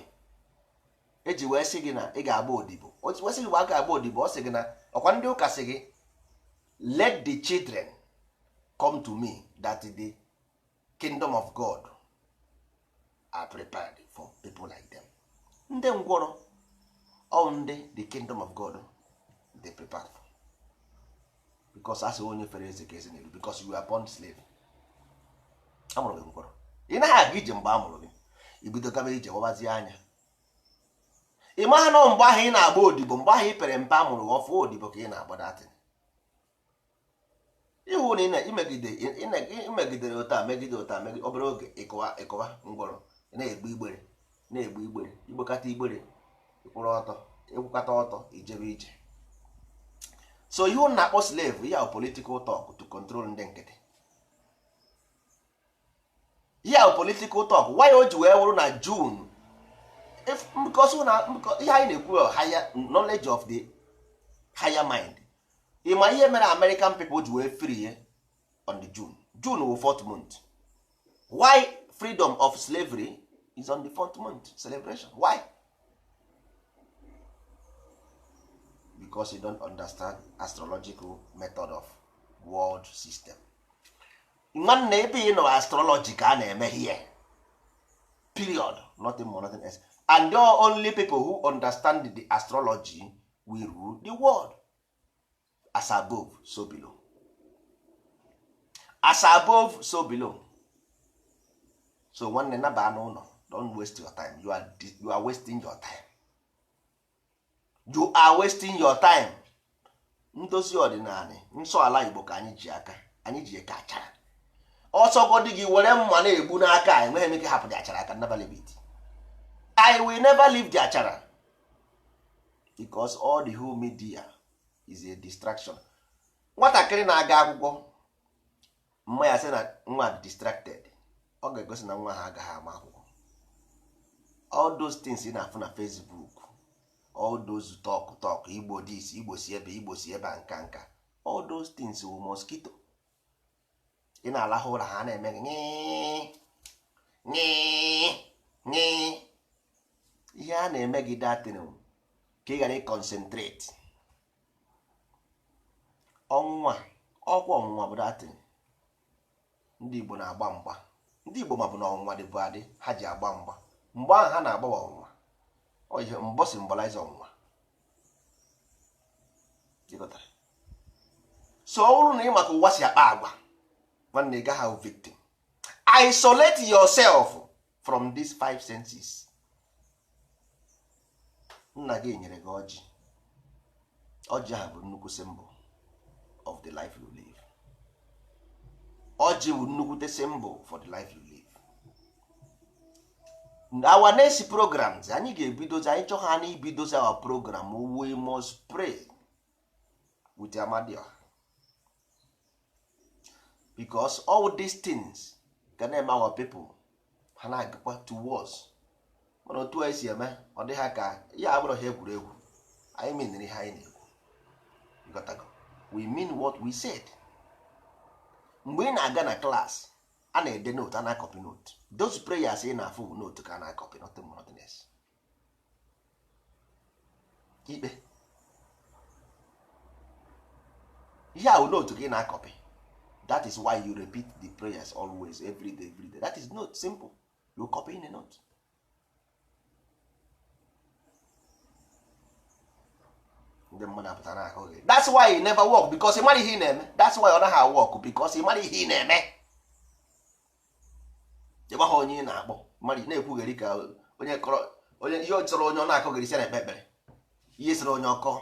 eji wee sị gị na ị ga-agba odibo, o wee sị gị gba aka agba odibo. Ọ sị gị na ọkwa ndị ụka sị gị, "Let the children come to me, that the kingdom of God are prepared for people like them." Ndị ngwọrọ, ọ ndị the kingdom of God they prepared for, because asị onye fere eze ka eze na-eru, because you are born slave. Amụrụ gị ngwọrọ, ị naghị aga ije. Mgbe a mụrụ gị, ibido gaba ije, wabazie anya. Ị maha na mgbe ahụ ị na-agba odibo, mgbe ahụ ị pere mpe, amụrụ gị ọfụ odibo ka ị na-agba datin. Ịhụ na ị na- imegide imegidere ụta, megide ụta, megide, obere oge ịkọwa ịkọwa ngwọrọ, ị na-egbu igbere, na-egbu igbere, igbekata igbere, ịkwụrụ ọtọ, ịkwụkata ọtọ, ijebe ije. So ihe unu na-akpọ slave ya bụ political talk to control ndị nkịtị. Ihe bụ political talk. Why o ji wee wụrụ na June? If because na ihe anyị na-ekwu bụ higher knowledge of the higher mind. Ị ma ihe mere American people ji wee free on the June? June wụ fourth month. Why freedom of slavery is on the fourth month celebration? Why? Because you don't understand astrological method of world system. Nwanne, ebe ị nọ, astrology ka a na-eme here, period. Nothing more, nothing else. And the only people who understand the astrology will rule the world. As above, so below. As above, so below. So nwanne, naba n'ụlọ. Don't waste your time. You are wasting your time. You are wasting your time. Ndozi ọdịnala, nsọ ala Igbo ka anyị ji aka anyị ji eke achara. Ọsọgodi gị were mma na-egbu n'aka, enweghị m ike hapụ dị achara aka. Never leave it. I will never leave the achara. Because all the whole media is a distraction. Nwatakịrị na-aga akwụkwọ, mma ya sị na nwa dị distracted, ọ ga-egosi na nwa ha agaghị ama akwụkwọ. All those things ị na-afụ na Facebook, all those talk talk, Igbo this, Igbo si ebe, Igbo si ebe a, nka nka, all those things wụ mosquito. Ị na-alahụ ụra, ha na-eme gị nyịị nyịị nyịị. Ihe a na-eme gị datin ka ị ghara ịconcentrate. Ọnwụnwa, ọkwa ọnwụnwa bụ datin. Ndị Igbo na-agba mgba, ndị Igbo mabụ na ọnwụnwa dịbụ adị, ha ji agba mgba. Mgbe ahụ ha na-agbawa ọnwụnwa. Ọ ihe mbọ symbolize ọnwụnwa. Ịghọtara? So ọ bụrụ na ị maka ụwa si akpa agwa, nwanne, ị gaghị ahụ victim. Isolate yourself from these five senses. Nna gị nyere gị ọjị. Ọjị ahụ bụ nnukwu symbol of the life you live. Ọjị bụ nnukwute symbol for the life you live. Our next programs, anyị ga-ebidozi, anyị chọọ ha na ibidozi our program, we must pray with Amadioha, because all these things ga na-eme our people ha na-agakwa towards. Mana otu anyị si eme, ọ dị ha ka ya abụrụ ha egwuregwu. Anyị menere ihe anyị na-ekwu. Ịghọtago? We mean what we said. Mgbe ị na-aga na class, a na-ede note, a na-acopy note. Those prayers ị na-afụ bụ note ka a na-acopy, nothing more, nothing else. Ikpe ihe ahụ, note ka ị na-acopy. That is why you repeat the prayers always, every day, every day. That is note, simple. You copy in a note. Ndị mmadụ apụta na-akụ gị. That's why you never work, because ị mara ihe ị na-eme. That's why ọ naghị work, because ị mara ihe ị na-eme. Ị gbaghị onye ị na-akpọ mmadụ na-ekwugheri ka onye kọrọ onye ihe ọ chọrọ, onye ọ na-akọgheri si na-ekpe ekpere. Ihe sịrị onye ọkọ,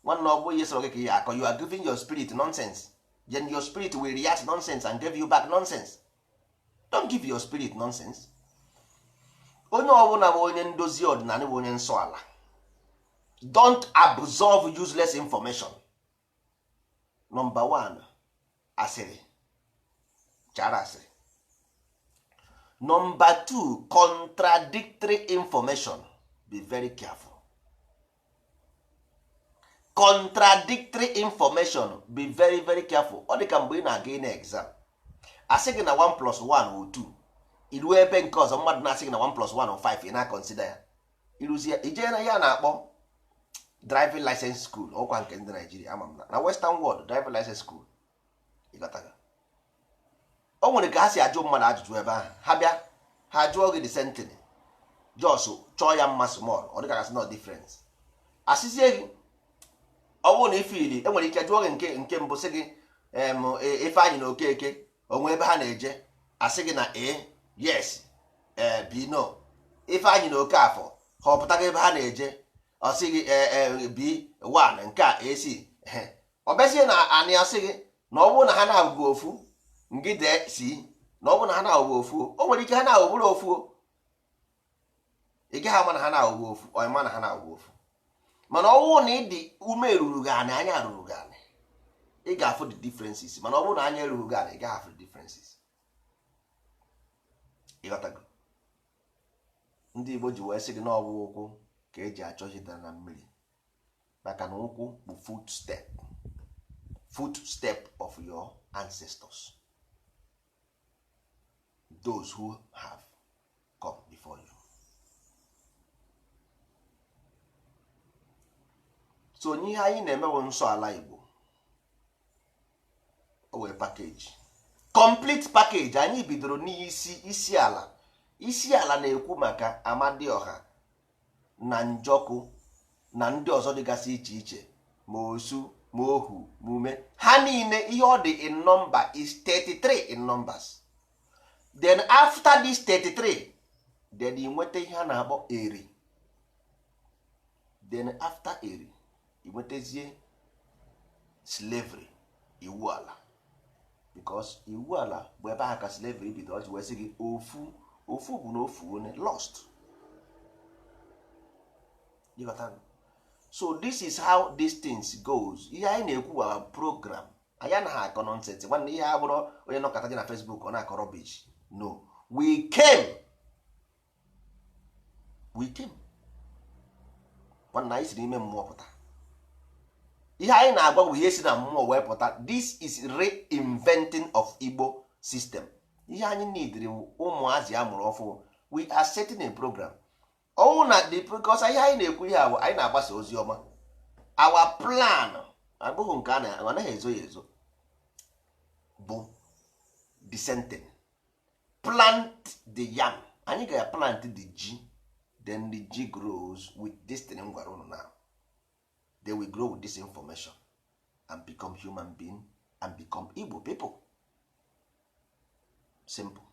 nwanne, ọ bụ ihe sọrọ gị ka ihe akọ. You are giving your spirit nonsense, then your spirit will react nonsense and give you back nonsense. Don't give your spirit nonsense. Onye ọbụla bụ onye ndozi ọdịnala, bụ onye nsọ ala, don't absorb useless information. Number one, asịrị chara asịrị. Number two, contradictory information. Be very careful. Contradictory information, be very very careful. Ọ dị ka mgbe ị na-aga ị na exam, asị gị na 1 plus 1 wụ 2. Iruo ebe nke ọzọ, mmadụ na-asị gị na 1 plus 1 wụ 5. Ị na-consider ya, iruzie ijee na ya na-akpọ driving license school, ọkwa nke ndị Naijiria ama m na western world driving license school. Ịghọtago? O nwere ka ha si ajụ mmadụ ajụjụ ebe ahụ. Ha bịa, ha jụọ gị the same thing, just chọọ ya mma small, ọ dịka gasị no difference. Asịzie gị, ọ bụrụ na ifili enwere ike jụọ gị nke mbụ, sị gị Ifeanyị na Okeke onwe ebe ha na-eje, asị gị na A, yes, ee, B, no. Ifeanyị na Okafọ ha ọpụtago ebe ha na-eje, ọ sị gị B 1, nke a AC. Ọ bịazie na anị, asị gị na ọ bụrụ na ha na-abụghị ofu, ngị dee C. Na ọ bụrụ na ha na-abụghị ofu, o nwere ike ha na-abụrụ ofu, ị gaghị ama na ha na-abụghị ofu. Ọ ma na ha na-abụghị ofu, mana ọ bụrụ na ị dị ume ruru gị anị, anya ruru gị anị, ị ga-afụ the differences. Mana ọ bụrụ na anya erughị gị anị, ị gaghị afụ the differences. Ịghọtago? Ndị Igbo ji wee sị gị na ọ bụ ụkwụ ka eji achọ ihe dara na mmiri, maka na ụkwụ bụ footstep, footstep of your ancestors, those who have come before you. So onye ihe anyị na-eme bụ nsọ ala Igbo. O wee package, complete package. Anyị bidoro n'isi isi ala. Isi ala na-ekwu maka Amadioha na Njọkụ na ndị ọzọ dịgasị iche iche, ma osu, ma ohu, ma ume ha niile. Ihe ọ dị in number is 33 in numbers. Then after this 33, then ị nweta ihe a na-akpọ eri. Then after eri, ị nwetazie slavery, iwu ala, because iwu ala bụ ebe ahụ ka slavery bido. Ọ ji wee sị gị ofu ofu bụ na ofu onye lost. Ịghọtago? So this is how these things goes. Ihe anyị na-ekwu wa program, anyị anaghị akọ nonsense. Nwanne, ihe a bụrụ onye nọkọta gị na Facebook, ọ na-akọ rubbish. No, we came, we came. Nwanne, anyị si n'ime mmụọ pụta. Ihe anyị na-agwa bụ ihe si na mmụọ wee pụta. This is reinventing of Igbo system. Ihe anyị needri ụmụazị a mụrụ ọfụ. We are setting a program. Ọnwụ na the, because ihe anyị na-ekwu, ihe a bụ anyị na-agbasa ozi ọma. Our plan abụghị nke a na anaghị ezo ya ezo, bụ dissenting. Plant the yam, anyị ga-plant the ji, then the ji grows with this thing m gwara unu now. They will grow with this information and become human being and become Igbo people. Simple.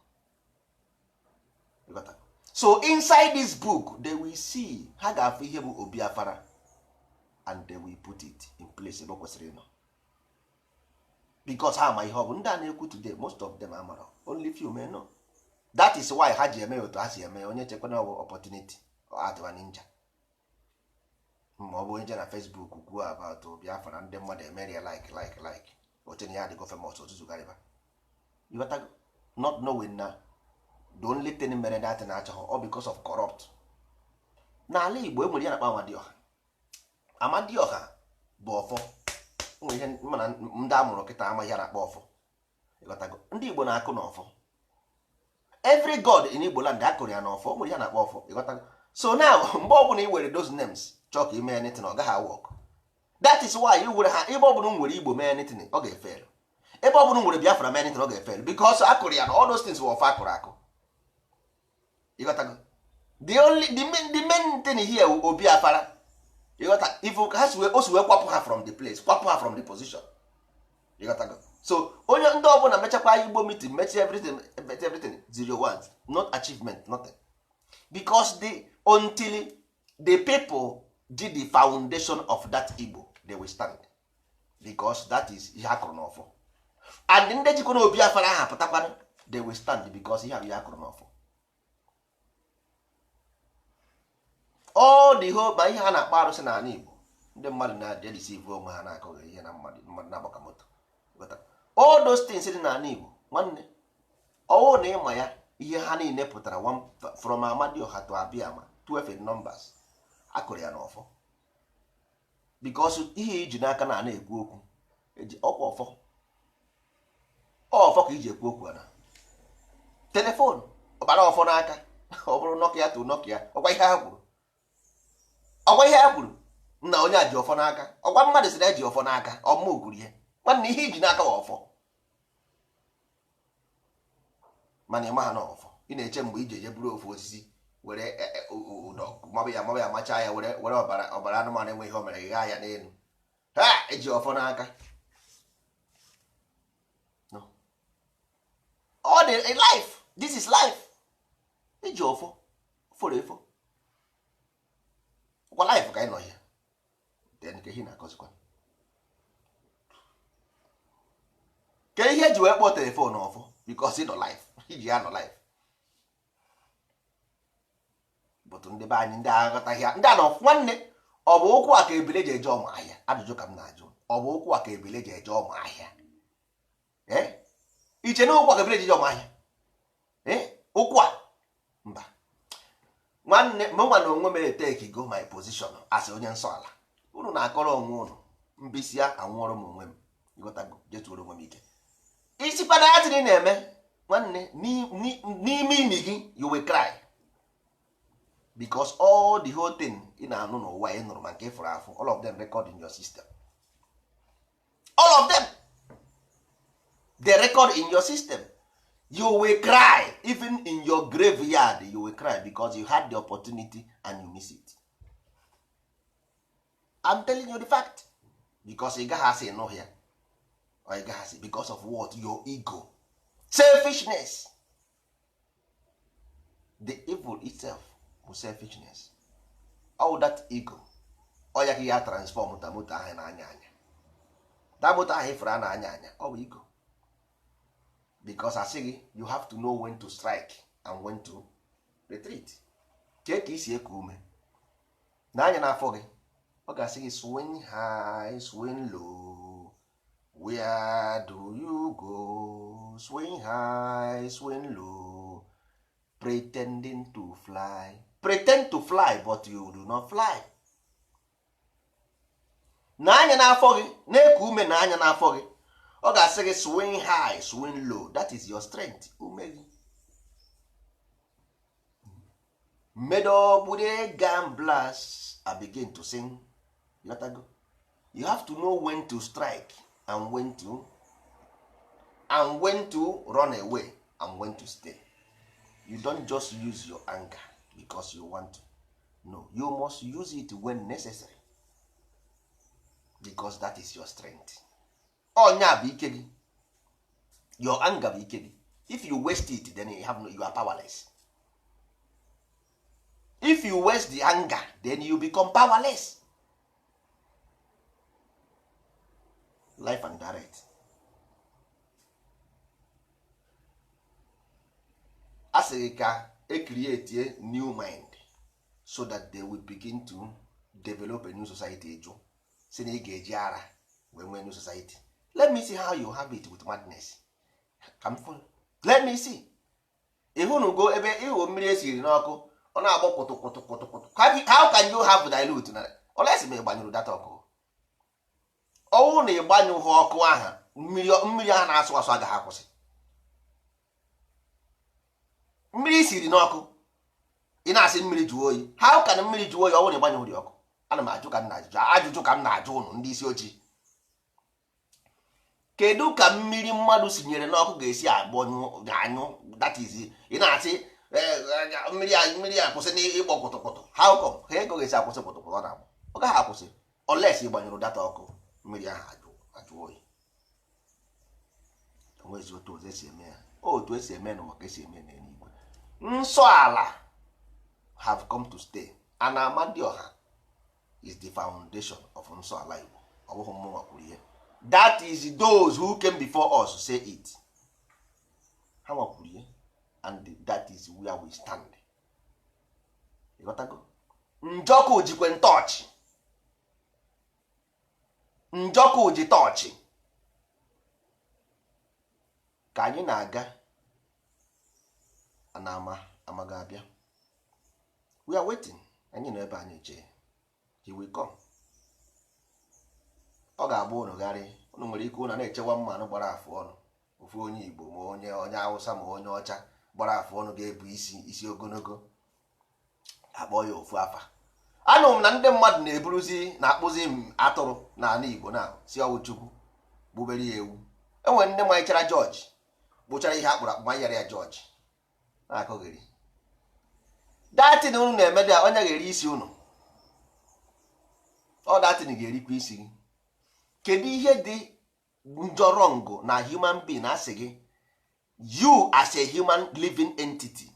You got that? So inside this book they will see, ha ga-afụ ihe bụ obi afara, and they will put it in place ebe o kwesịrị ịnọ, because ha ma ihe ọ bụ. Ndị a na-ekwu today, most of them amara, only few may know. That is why ha ji eme ya otu ha si eme ya. Onye chekwana ọ bụ opportunity adịwa ninja, ma ọ bụ onye je na Facebook kwuo about Biafra, ndị mmadụ emere ya like, like, like, oche na ya adịgo famous, otutu garịba. You got that? Not knowing na the only thing mere that na achọghị ọ because of corrupt. N'ala Igbo enwere ya na-akpọ Amadioha. Amadioha bụ ọfọ. Nwere ihe mana ndị amụrụ kịta amaghị ya na-akpọ ọfọ. Ịghọtago? Ndị Igbo na-akụ n'ọfọ. Every god in Igbo land, akụrụ ya n'ọfọ. Nwere ihe na-akpọ ọfọ. Ịghọtago? So now, mgbe ọbụla ị were those names chọọ ka ime anything, ọ gaghị work. That is why ị were ha. Ebe ọbụla m nwere Igbo mee anything, ọ ga-efel. Ebe ọbụla m nwere Biafra mee anything, ọ ga-efel, because akụrụ ya na all those things were ọfọ akụrụ akụ. Ịghọtago? The only the main thing here wụ obi afara. Ịghọta? If ha si wee o si wee kwapụ ha from the place, kwapụ ha from the position. Ịghọtago? So onye ndị ọbụla mechakwa Igbo meeting, mechie everything, mechie everything, zero one, not achievement, nothing, because the until the people did the foundation of that Igbo, they will stand, because that is ihe akụrụ n'ọfọ. And ndị jikwa na obi afara ahụ pụtakwana, they will stand, because ihe abụ ihe akụrụ n'ọfọ. All the whole ma ihe a na-akpọ arụsị n'ala Igbo, ndị mmadụ na-edeceive onwe ha, na-akọghị ihe na mmadụ mmadụ na-agbaka moto. All those things dị n'ala Igbo, nwanne, ọwụ na ịma ya, ihe ha niile pụtara one from Amadioha to Abiama, 12 in numbers, akụrụ ya n'ọfọ, because ihe iji n'aka na na-ekwu okwu eji ọkwa ọfọ, ọfọ ka iji ekwu okwu na telephone, ọbara ọfọ n'aka. Ọ bụrụ Nokia to Nokia, ọkwa ihe ha kwuru, ọkwa ihe ha kwuru nna onye a ji ọfọ n'aka, ọkwa mmadụ sị na eji ọfọ n'aka ọmụ kwuru ihe. Nwanne, ihe iji n'aka wa ọfọ, mana ịma ha na ọfọ. Ị na-eche mgbe iji eje buru ofu osisi were ụdọ mabụ ya, mabụ ya, machaa ya, were were ọbara ọbara anụmanụ enwe ihe o mere ghaa ya n'elu, ha eji ọfọ n'aka. No. Ọ dị life, this is life. Iji ọfọ fọrọ efo kwa life ka anyị nọ ya. Then ka ihe na-akọzikwa ka ihe eji wee kpọọ telephone ọfọ, because ị nọ life, iji ya nọ life. But ndị be anyị, ndị aghọtaghị ya, ndị a nọ. Nwanne, ọ bụ ụkwụ a ka ebile ji eje ọmụ ahịa? Ajụjụ ka m na-ajụ. Ọ bụ ụkwụ a ka ebile ji eje ọmụ ahịa? Ee, iche na ụkwụ a ka ebile ji eje ọmụ ahịa? Ee, ụkwụ a mba. Nwanne m, nwa na onwe mere take go my position as onye nsọ ala. Unu na-akọrọ onwe unu mbisi ya, anwụọrọ m onwe m. Ịghọtago? Jetuoro onwe m ike isikwana ya tiri na-eme. Nwanne, n'ime imi gị, you will cry, because all the whole thing ị na-anụ n'ụwa, ị nụrụ ma nke ịfụrụ afụ, all of them record in your system. All of them, they record in your system. You will cry even in your graveyard. You will cry because you had the opportunity and you miss it. I'm telling you the fact, because ị gaghị asị nụ ya or ị gaghị asị because of what? Your ego, selfishness. The evil itself bụ selfishness. All that ego, ọ ya ka ya transform ta moto ahụ na-anya anya, ta moto ahụ ifuru a na-anya anya, ọ bụ ego, because asị gị, you have to know when to strike and when to retreat. Kee ka isi eku ume n'anya n'afọ gị. Ọ ga-asị gị swing high, swing low, where do you go? Swing high, swing low, pretending to fly. Pretend to fly, but you do not fly. Na-anya n'afọ gị, na-eku ume, na-anya n'afọ gị. Ọ ga-asị gị swing high, swing low, that is your strength, ume gị. Made up with a gamblers, I begin to sing. You gotta go. You have to know when to strike and when to run away and when to stay. You don't just use your anger because you want to. No, you must use it when necessary, because that is your strength. Onya bụ ike gị. Your anger bụ ike gị. If you waste it, then you have no, you are powerless. If you waste the anger, then you become powerless. Life and direct. A sị gị ka e create new mind so that they will begin to develop a new society. Jụ si na ị ga-eji ara wee nwee new society. Let me see how you have it with madness. Ka m fụ. Let me see. Ịhụnugo ebe ịhụ mmiri esiri n'ọkụ, ọ na-agbọ kwụtụ kwụtụ kwụtụ kwụtụ. How can you have dilute na unless ma ị gbanyụrụ data ọkụ? Ọnwụ na ịgbanyụghị ọkụ aha, mmiri ahụ na-asụ asụ agaghị akwụsị. Mmiri siri n'ọkụ, ị na-asị mmiri jụọ oyi. How can mmiri jụọ oyi ọnwụ na ịgbanyụghị ọkụ? Ana m ajụ ka m na-ajụ ajụjụ ka m na-ajụ ụnụ ndị isi ojii. Kedu ka mmiri mmadụ sinyere n'ọkụ ga-esi agbọnyụ anyụ? That is, ị na-asị mmiri a kwụsị n'ịgbọ kwụtụkwụtụ. How come ha ego ga-esi akwụsị kwụtụkwụtụ? Ọ na-agbọ, ọ gaghị akwụsị unless ị gbanyụrụ data ọkụ, mmiri ahụ ajụ oyi. Onwezi otu ọzọ esi eme ya. Otu esi eme n'ụwa ka esi eme n'eluigwe. Nsọ ala have come to stay, and Amadioha is the foundation of nsọ ala Igbo. Ọ bụghị mmụnwa kwuru ihe. That is those who came before us say it. Ha nwakwuru ihe, and that is where we stand. Ịghọtago? Njọkụ jikwe ntọọchị. Njọkụ ji tọọchị. Ka anyị na-aga na ama amaga abịa. We are waiting. Anyị nọ ebe anyị chee. He will come. Ọ ga-agba ụnụ gharị. Ụnụ nwere ike ụnụ na-echewa mmanụ gbara afụ ọnụ. Ofu onye Igbo ma onye onye Hausa ma onye ọcha gbara afụ ọnụ ga-ebu isi isi ogologo, akpọ ya ofu afa. Anụ m na ndị mmadụ na-eburuzi na-akpụzi atụrụ n'ala Igbo na si ọwụ Chukwu gbubere ya ewu. Enwere ndị manyechara jọji kpụchara ihe akpụrụ akpụ manyere ya jọji na-akụghịrị datin. Unu na-eme dị a, onye ga-eri isi unu. Ọ datin ga-erikwa isi gị. Kedu ihe dị njọ wrong na human being asị gị, you as a human living entity,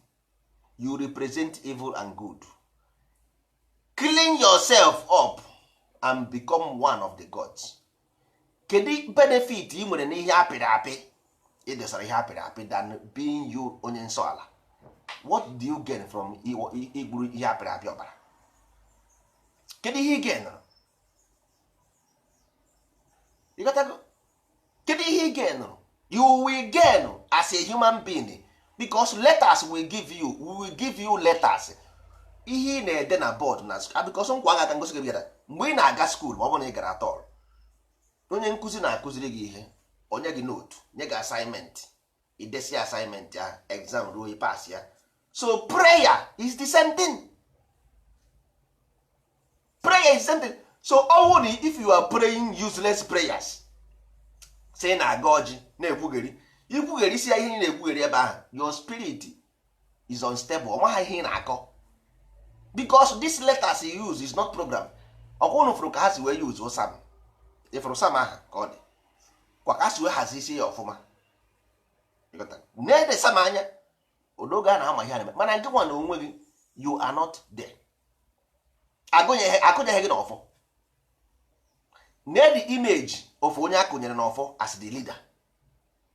you represent evil and good, clean yourself up and become one of the gods? Kedu benefit ị nwere n'ihe apịrị apị ị dosara ihe apịrị apị than being you onye nsọ ala? What do you gain from igburu ihe apịrị apị ọbara? Kedu ihe ị gain? Ịghọtago? Kedu ihe ị gain? You will gain as a human being, because letters will give you, we will give you letters. Ihe ị na-ede na board na because nkwa aga aka ngosi gị bịara mgbe ị na-aga school, ma ọ bụrụ na ị gara atọl, onye nkụzi na-akụziri gị ihe, onye gị note, nye gị assignment, idesi assignment ya, exam ruo, ị pass ya. So prayer is the same thing. Prayer is the same thing. So ọwụ na if you are praying useless prayers, say na-aga ọjị na-ekwugheri ikwugheri isi ya, ihe ị na-ekwugheri ebe ahụ, your spirit is unstable. Ọ maghị ihe ị na-akọ, because this letters you use is not program. Ọkwa unu fụrụ ka ha si wee use sam, ịfụrụ sam aha ka ọ dị kwa ka ha si wee hazie isi ya ọfụma. Na-ede sam anya odoge a na-ama ihe a na-eme, mana nke nwa na onwe gị, you are not there. Akụnyeghị gị n'ọfọ. Nee the image of onye akụnyere n'ọfọ as the leader.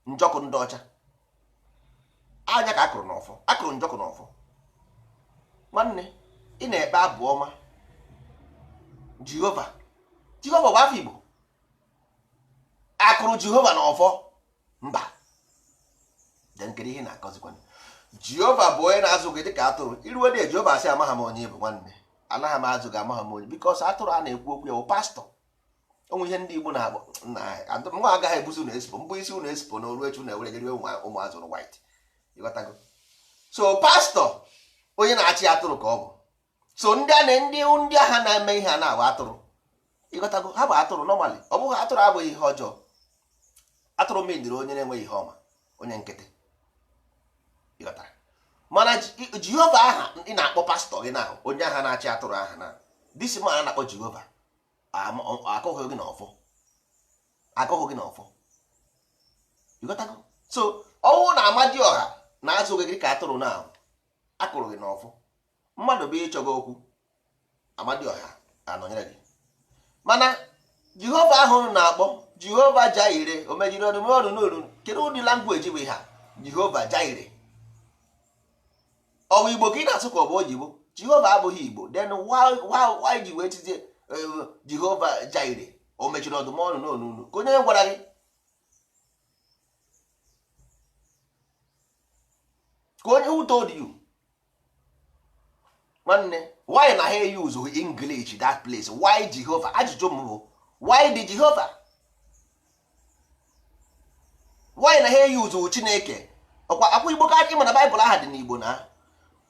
Njọkụ ndị ọcha anya ka akụrụ n'ọfọ, akụrụ njọkụ n'ọfọ. Nwanne, ị na-ekpe abụ ọma. Jehova. Jehova bụ afọ Igbo. Akụrụ Jehova na ọfọ mba. Then kedu ihe na-akọzikwa? Jehova bụ onye na-azụ gị dịka atụrụ. Iruwe dị Jehova asị amaghị m onye bụ nwanne, anaghị m azụ gị, amaghị m onye, because atụrụ a na-ekwu okwu ya bụ pastọ. Onwe ihe ndị Igbo na-akpọ na nwa agaghị ebuzi unu esipo mbụ isi unu esipo na oru echu na-ewere jeriwe ụmụ azụrụ white. Ịghọtago? So pastọ, onye na-achị atụrụ ka ọ bụ. So ndị a na ndị agha na-eme ihe a na-abụ atụrụ. Ịghọtago? Ha bụ atụrụ normally. Ọ bụghị atụrụ abụghị ihe ọjọọ. Atụrụ mindiri onye na-enweghị ihe ọma, onye nkịtị. Ịghọtara? Mana Jehova aha ị na-akpọ pastọ gị na onye agha na-achị atụrụ aha na this man a na-akpọ Jehova akụghị gị n'ọfọ, akụghị gị n'ọfọ. Ịghọtago? So ọnwụ na Amadioha na-azụ gị ka atụrụ na akụrụ gị n'ọfọ, mmadụ bụ ịchọgo okwu, Amadioha anọnyere gị. Mana Jehova ahụ na-akpọ Jehova Jaire, o mejiri ọdụm ọdụ n'olu. Kedu ụdị language bụ ihe a? Jehova Jaire, ọ bụ Igbo ka ị na-asụ ka ọ bụ oyibo? Jehova abụghị Igbo. Then why ji wee tizie Jehova Jaire, o mechiri ọdụm ọnụ n'onu? Ka onye gwara gị, ka onye, who told you? Nwanne, why na ha use English that place? Why Jehova? Ajụjụ m bụ, why the Jehova? Why na ha use Chineke? Ọkwa akwa Igbo ka ịma na Baịbụl aha dị n'Igbo na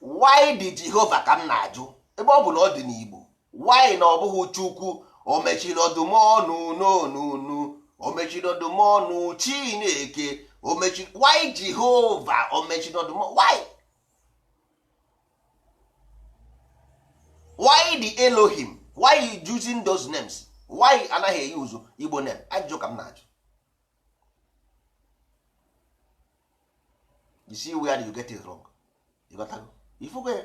why the Jehova ka m na-ajụ. Ebe ọ bụ na ọ dị n'Igbo, why na ọ bụghị Chukwu? O mechiri ọdụm ọnụ n'onunu, o mechiri ọdụm ọnụ, Chineke o mechiri. Why Jehova? O mechiri ọdụm, Why the Elohim? Why you using those names? Why anaghị eyuzu Igbo name? Ajụjụ ka m na-ajụ. You see where you get it wrong? You got to ifugo ya.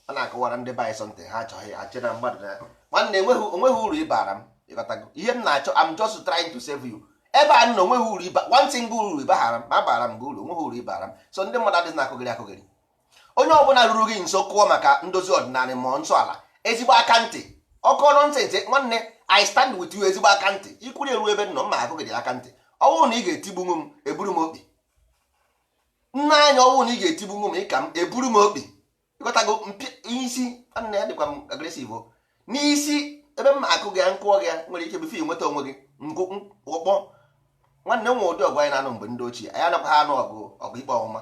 A na-akọwara ndị be anyị something, ha achọghị achị na mmadụ na nwanne onweghị uru ịbara m. Ịghọtago ihe m na-achọ? I'm just trying to save you. Ebe a nọ, onweghị uru ịba, one single uru ịbaghara m, ma bara m gị uru, onweghị uru ịbara m. So ndị mmadụ adịghị na-akụgịrị akụgịrị. Onye ọbụla ruru gị nso kụọ maka ndozi ọdịnala ma nsọ ala, ezigbo aka ntị ọkọ nonsense. Nwanne, I stand with you. Ezigbo aka ntị ikwuru eru ebe nọ mma akụgịrị aka ntị. Ọnwụ na ị ga-etigbunwu m, eburu m okpi nna anya. Ọnwụ na ị ga-etigbunwu m, ịka m eburu m okpi. Ịghọtago? Isi nwanne ya dịkwa m aggressive o. N'isi ebe m akụ gị ya, nkụọ gị ya nwere ike before nweta onwe gị ngụ ụkpọ. Nwanne m, nwe ụdị ọgụ anyị na-anụ mgbe ndị ochie anyị anakwa ha anụ ọgụ, ọgụ ikpe ọmụma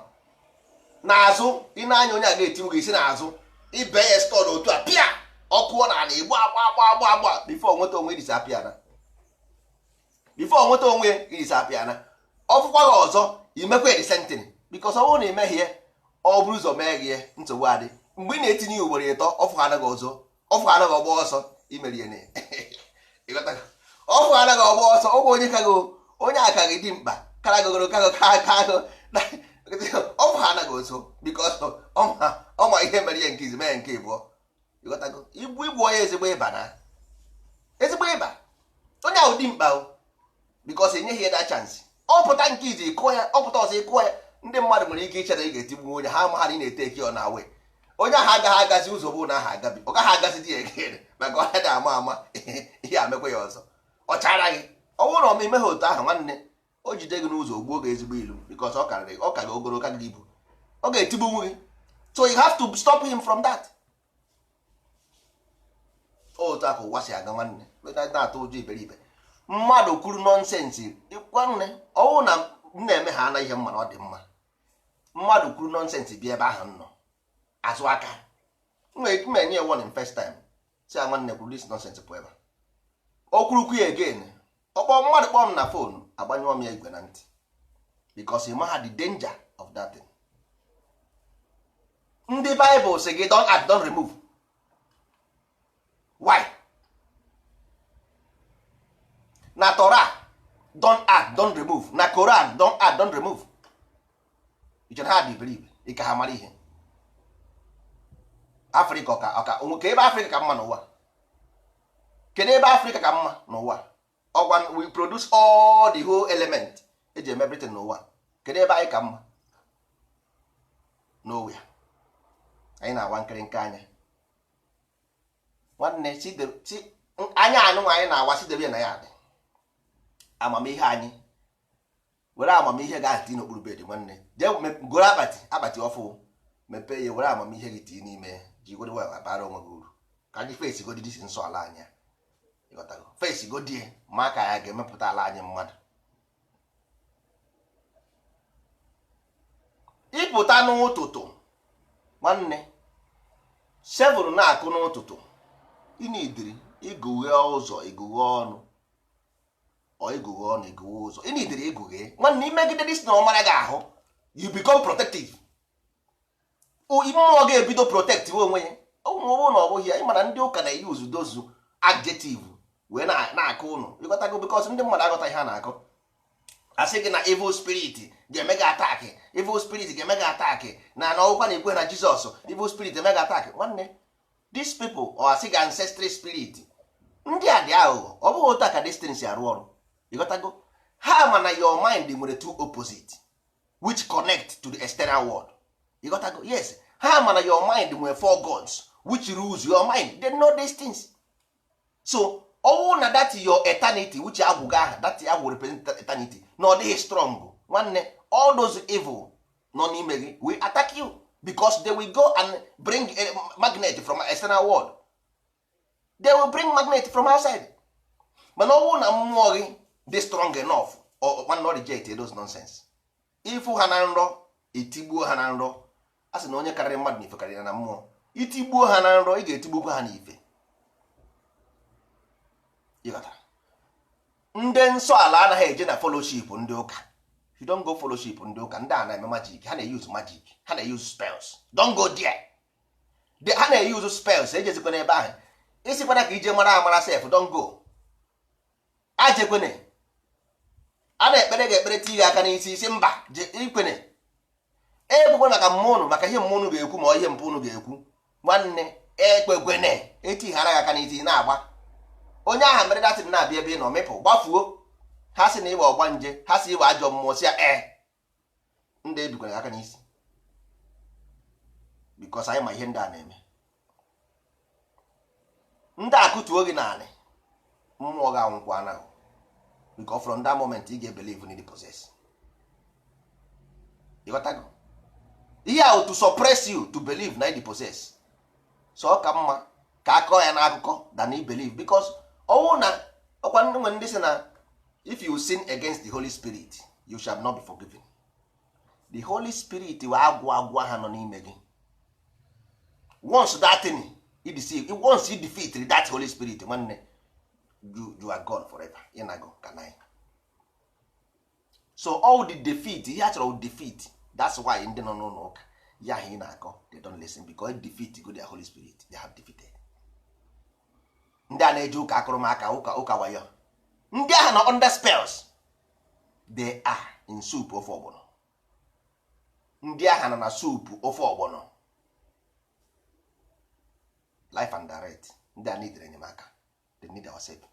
n'azụ. Ị na-anya onye a ga-etigbu gị isi n'azụ, ibe ya stọd otu a pịa ọkụọ na ala igbo agba agba agba agba before nweta onwe irisi apịa na before nweta onwe irisi apịa na ọfụkwa gị ọzọ, imekwa edisentin, because ọ bụrụ na imehie, ọ bụrụ ụzọ mee gị ihe, nsogbu adị. Mgbe ị na-etinye ya ugboro ịtọ, ọfụ anaghị ọzọ, ọfụ anaghị ọgba ọsọ, imerie na ịghọtago? Ọfụ anaghị ọgba ọsọ. Ọgwụ onye ka gị, onye aka gị dị mkpa kara gogoro kago ka kago, ọfụ anaghị ọzọ, because ọma ihe mere ihe nke izi mee nke ịbụọ. Ịghọtago? Igbu igbu onye ezigbo ịba na ezigbo ịba onye ahụ dị mkpa o, because enyeghị ya that chance. Ọ pụta nke izi, ịkụọ ya, ọ pụta ọzọ, ịkụọ ya. Ndị mmadụ nwere ike iche na ị ga-etigbu onye ha ama ha na ị na-ete eki ọ na-awe onye ahụ agaghị agazi ụzọ bụ na aha agabi, ọ gaghị agazi di ya egere maka ọ na ama ama ihe amekwa ya ọzọ. Ọ chara gị, ọ bụrụ na ọ ime ha otu ahụ, nwanne, o jide gị n'ụzọ gbuo gị ezigbo ilu, because ọ karịrị, ọ ka gị ogologo, ka gị ibu, ọ ga-etigbunwu gị. So you have to stop him from that. Otu a ka ụwa si aga. Nwanne, na-atụ ụjọ iberibe mmadụ kwuru nonsense. Nwanne, ọwụ na m na-eme ha ana ihe mma na ọ dị mma. Mmadụ kwuru nonsense bịa ebe ahụ m nọ azụ aka m enye ya warning first time, si ya, "Nwanne, kwuru this nonsense, pụ ebe a." O kwurukwu ya again, ọkpọ mmadụ kpọọ m na phone, agbanyụọ m ya igwe na ntị, because ị maha the danger of that thing. Ndị Bible sị gị, "Don't add, don't remove." Why na Torah, "Don't add, don't remove"? Na Koran, "Don't add, don't remove." Ichere ha dị iberibe ike ha mara ihe? Afrịka ọka ọka onwe ka ebe Afrịka ka mma n'ụwa. Kedu ebe Afrịka ka mma n'ụwa? Ọgwa we produce all the whole element eji eme everything n'ụwa. Kedu ebe anyị ka mma? Nowhere. Anyị na-awa nkịrịnka anya. Nwanne, anya anụ anyị na-awa, sidebe na ya dị amamihe anyị. Were amamihe gị ahụ tii n'okpuru bed. Nwanne, jee goro akpati, akpati ọfụ, mepee ya, were amamihe gị tii n'ime ya, jigoro nwayọ bara onwe gị uru. Ka anyị face godi this nsọ ala anyị a. Ịghọtago? Face godie ma ka ya ga-emepụta ala anyị mmadụ. Ịpụta n'ụtụtụ, nwanne, 7 na-akụ n'ụtụtụ, ịnidiri ịgụghe ụzọ, ịgụghe ọnụ, ọ ịgụghe ọnụ, ịgụghe ụzọ, ịnidiri ịgụghe. Nwanne, imegide this na ọmara gị ahụ, you become protective. Mmụọ ga-ebido protect onwe ya. Ọ bụrụ na ọ bụghị ya, ịmara ndị ụka na-eyuzu dozu adjective wee na-akụ ụnụ. Ịghọtago? Because ndị mmadụ aghọta ihe a na-akọ. Asị gị na evil spirit ga-eme gị attack, evil spirit ga-eme gị attack, na ọgwụkwa na ikwe na Jizọs, evil spirit eme gị attack. Nwanne, these people, ọ asị gị ancestry spirit, ndị a dị aghụghọ. Ọ bụghị otu a ka destiny si arụ ọrụ. Ịghọtago? Ha ma na your mind nwere two opposite which connect to the external world. Ịghọtago? Yes, ha ma na your mind nwere four gods which rules your mind. They know these things. So ọwụ na that your eternity which agwụga ahụ, that agwụ represent eternity, na ọ dịghị strong, nwanne, all those evil nọ n'ime gị will attack you, because they will go and bring a magnet from external world. They will bring magnet from outside. Mana ọwụ na mmụọ gị dị strong enough, nwanne, ọ reject those nonsense. Ịfụ ha na nrọ, itigbuo ha na nrọ. A sị na onye karịrị mmadụ n'ife karịrị na mmụọ. Itigbuo ha na nrọ, ị ga-etigbukwa ha n'ife. Ịghọtara? Ndị nsọ ala anaghị eje na fellowship ndị ụka. You don't go fellowship ndị ụka. Ndị a na-eme magic, ha na-use magic, ha na-use spells. Don't go there. Ha na-use spells. Ejezikwana ebe ahụ. Isikwana ka ije mara amara sef, don't go. Ajekwene a na-ekpere gị ekpere, tinye gị aka n'isi, isi mba, ikwene ekwekwe maka mmụọ unu, maka ihe mmụọ unu ga-ekwu, ma ihe mpụ unu ga-ekwu. Nwanne, ekpekwene etighara gị aka n'isi na-agba onye ahụ mere datin na-abịa ebe ị nọ, mịpụ, gbafuo. Ha sị na ịgba ọgba nje, ha sị ịgba ajọ mmụọ, si ya ee, ndị ebikwara aka n'isi, because anyị ma ihe ndị a na-eme. Ndị akụtuo gị naanị, mmụọ gị anwụkwa anaghị, because from that moment ị ga-ebelieve in the process. Ịghọtago ihe ahụ? To suppress you to believe na the process. So ọ ka mma ka akọ ya n'akụkọ than i believe, because ọnwụ na ọkwa ndị nwe ndị sị na if you sin against the Holy Spirit, you shall not be forgiven. The Holy Spirit wee agwụ agwụ ha nọ n'ime gị. Once that thing you deceive, once you defeat that Holy Spirit, nwanne, you are gone forever. Ịnago ka nine. So all the defeat ihe a chọrọ defeat. That's why ndị nọ n'ụlọ ụka ya ahụ ị na-akọ, they don't listen, because defeat go their Holy Spirit, they have defeated. Ndị a na-eji ụka akụrụmaka, ụka, ụka wayo, ndị ahụ nọ under spells. They are in soup ofe ọgbọnọ. Ndị ahụ nọ na soup ofe ọgbọnọ, life and direct. Ndị a need enyemaka. They need our help,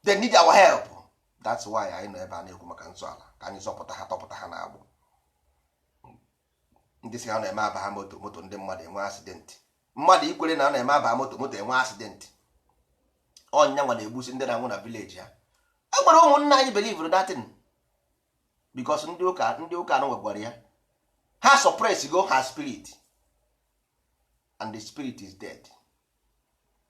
they need our help. That's why anyị nọ ebe a na-ekwu maka nsọ ala, ka anyị zọpụta ha, tọpụta ha n'agbụ. Ndị si ha na-eme aba ha moto, moto ndị mmadụ enwe accident. Mmadụ ikwere na ọ na-eme aba moto, moto enwe accident, ọnya nwa na-egbusi ndị na-anwụ na village ha. E nwere ụmụnna anyị believe that because ndị ụka, ndị ụka anụ nwekwara ya. Ha suppress go her spirit, and the spirit is dead.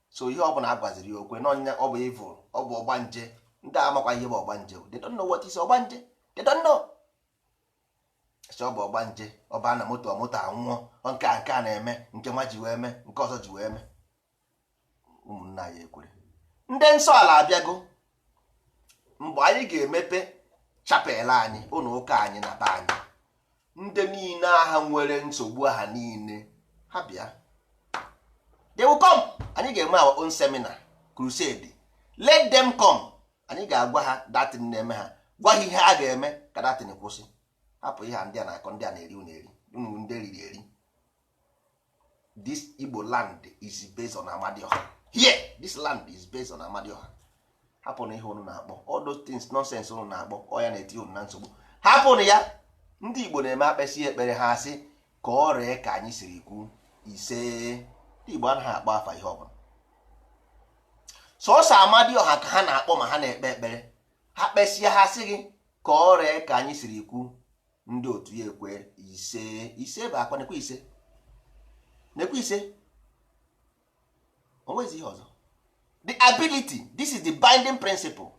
So ihe ọ bụla a gwaziri ya, okwe n'ọnya. Ọ bụ evil, ọ bụ ọgbanje. Ndị a amakwa ihe bụ ọgbanje. They don't know what is ọgbanje. They don't know. Sị ọ bụ ọgbanje, ọ baa na moto, moto anwụọ. Nke a, nke a na-eme, nke nwa ji wee mee, nke ọzọ ji wee mee. Ụmụnna anyị ekwere, ndị nsọ ala abịago. Mgbe anyị ga-emepe chapel anyị, ụlọ ụka anyị na be anyị, ndị niile agha nwere nsogbu aha niile, ha bịa. They will come. Anyị ga-eme our own seminar, crusade. Let them come. Anyị ga-agwa ha datin na-eme ha, gwa ha ihe a ga-eme ka datin kwụsị. Hapụ ihe a ndị a na-akọ, ndị a na-eri unu eri unu, ndị riri eri. This Igbo land is based on Amadioha. Here, this land is based on Amadioha. Hapụ na ihe unu na-akpọ all those things, nonsense unu na-akpọ, ọ ya na-eti unu na nsogbu. Hapụ na ya. Ndị Igbo na-eme akpesị ekpere ha, asị ka ọ ree ka anyị siri kwu, ise. Ndị Igbo anaghị akpọ afa ihe ọbụla. Sọsọ Amadioha ka ha na-akpọ ma ha na-ekpe ekpere. Ha kpesịa, ha sị gị ka ọ ree ka anyị siri kwu, ndị otu ya ekwe ise ise bụ akwa nekwe ise nekwe ise, onwezi ihe ọzọ. The ability, this is the binding principle.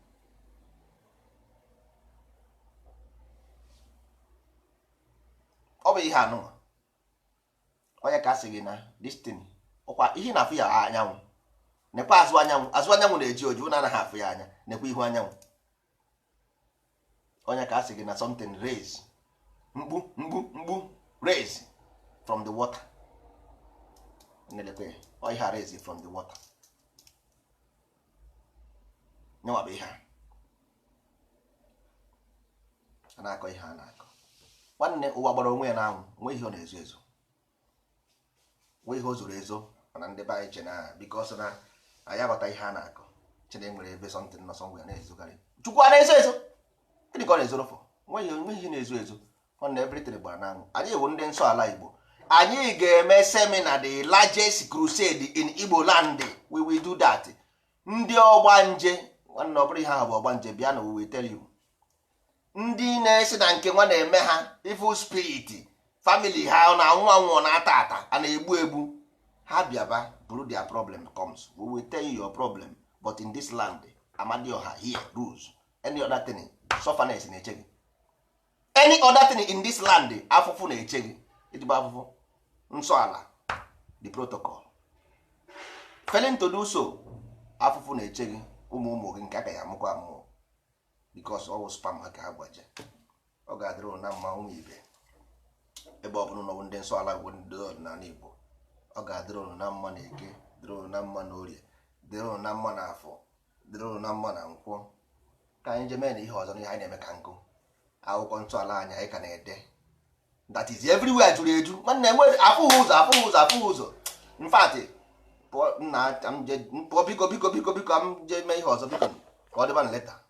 Ọ bụ ihe anụnwa onye ka sị gị na this thing, ọkwa ihe na-afụ ya anyanwụ, nekwa azụ anyanwụ, azụ anyanwụ na-eji oji, ụnụ anaghị afụ ya anya, nekwa ihu anyanwụ. Onye ka sị gị na something raise, mkpu mkpu mkpu raise from the water, nelekwe ọ ihe a raise from the water, nyenwa bụ ihe a na-akọ, ihe a na-akọ. Nwanne, ụwa gbara onwe ya n'anwụ, nwe ihe ọ na-ezo ezo, nwe ihe o zoro ezo. Mana ndị be anyị che na because na anyị aghọta ihe a na-akọ, che na enwere ebe something nọ somewhere na-ezokarị. Chukwu a na-ezo ezo, gịnị ka ọ na-ezoro fọ? Nwe ihe na-ezo ezo. Nwanne, everything gbara n'anwụ. Anyị bụ ndị nsọ ala Igbo, anyị ga-eme seminar, the largest crusade in Igbo land. We will do that. Ndị ọgbanje, nwanne, ọ bụrụ ihe ahụ bụ ọgbanje, bịa na we will tell you. Ndị na-esi na nke nwa na-eme ha evil spirit, family ha ọ na-anwụ anwụ, ọ na-ata ata, a na-egbu egbu, ha bịaba buru their problem comes, we will tell you your problem. But in this land, Amadioha here rules. Any other thing, sufferness na-eche gị. Any other thing in this land, afụfụ na-eche gị, ịdịgba afụfụ. Nsọ ala, the protocol, failing to do so, afụfụ na-eche gị, ụmụ ụmụ gị nke aka ya amụkwa amụọ, because ọ wụ spam ha ka ha gbaje. Ọ ga-adịrị ụnụ na mma, ụmụ ibe, ebe ọ bụla ụnụ bụ ndị nsọ ala bụ ndị ọdịnala Igbo. Ọ ga-adịrị ụnụ na mma na eke, dịrị ụnụ na mma na orie, dịrị ụnụ na mma na afọ, dịrị ụnụ na mma na nkwọ. Ka anyị jee mee na ihe ọzọ na ihe anyị na-eme ka nkụ akwụkwọ ntọala anyị, anyị ka na-ede. That is everywhere juru eju. Nwanne, enwe afụghị ụzọ, afụghị ụzọ, afụghị ụzọ. In fact, pụọ nna, m je pụọ, biko biko biko biko, m jee mee ihe ọzọ, biko, ka ọ dịba na leta.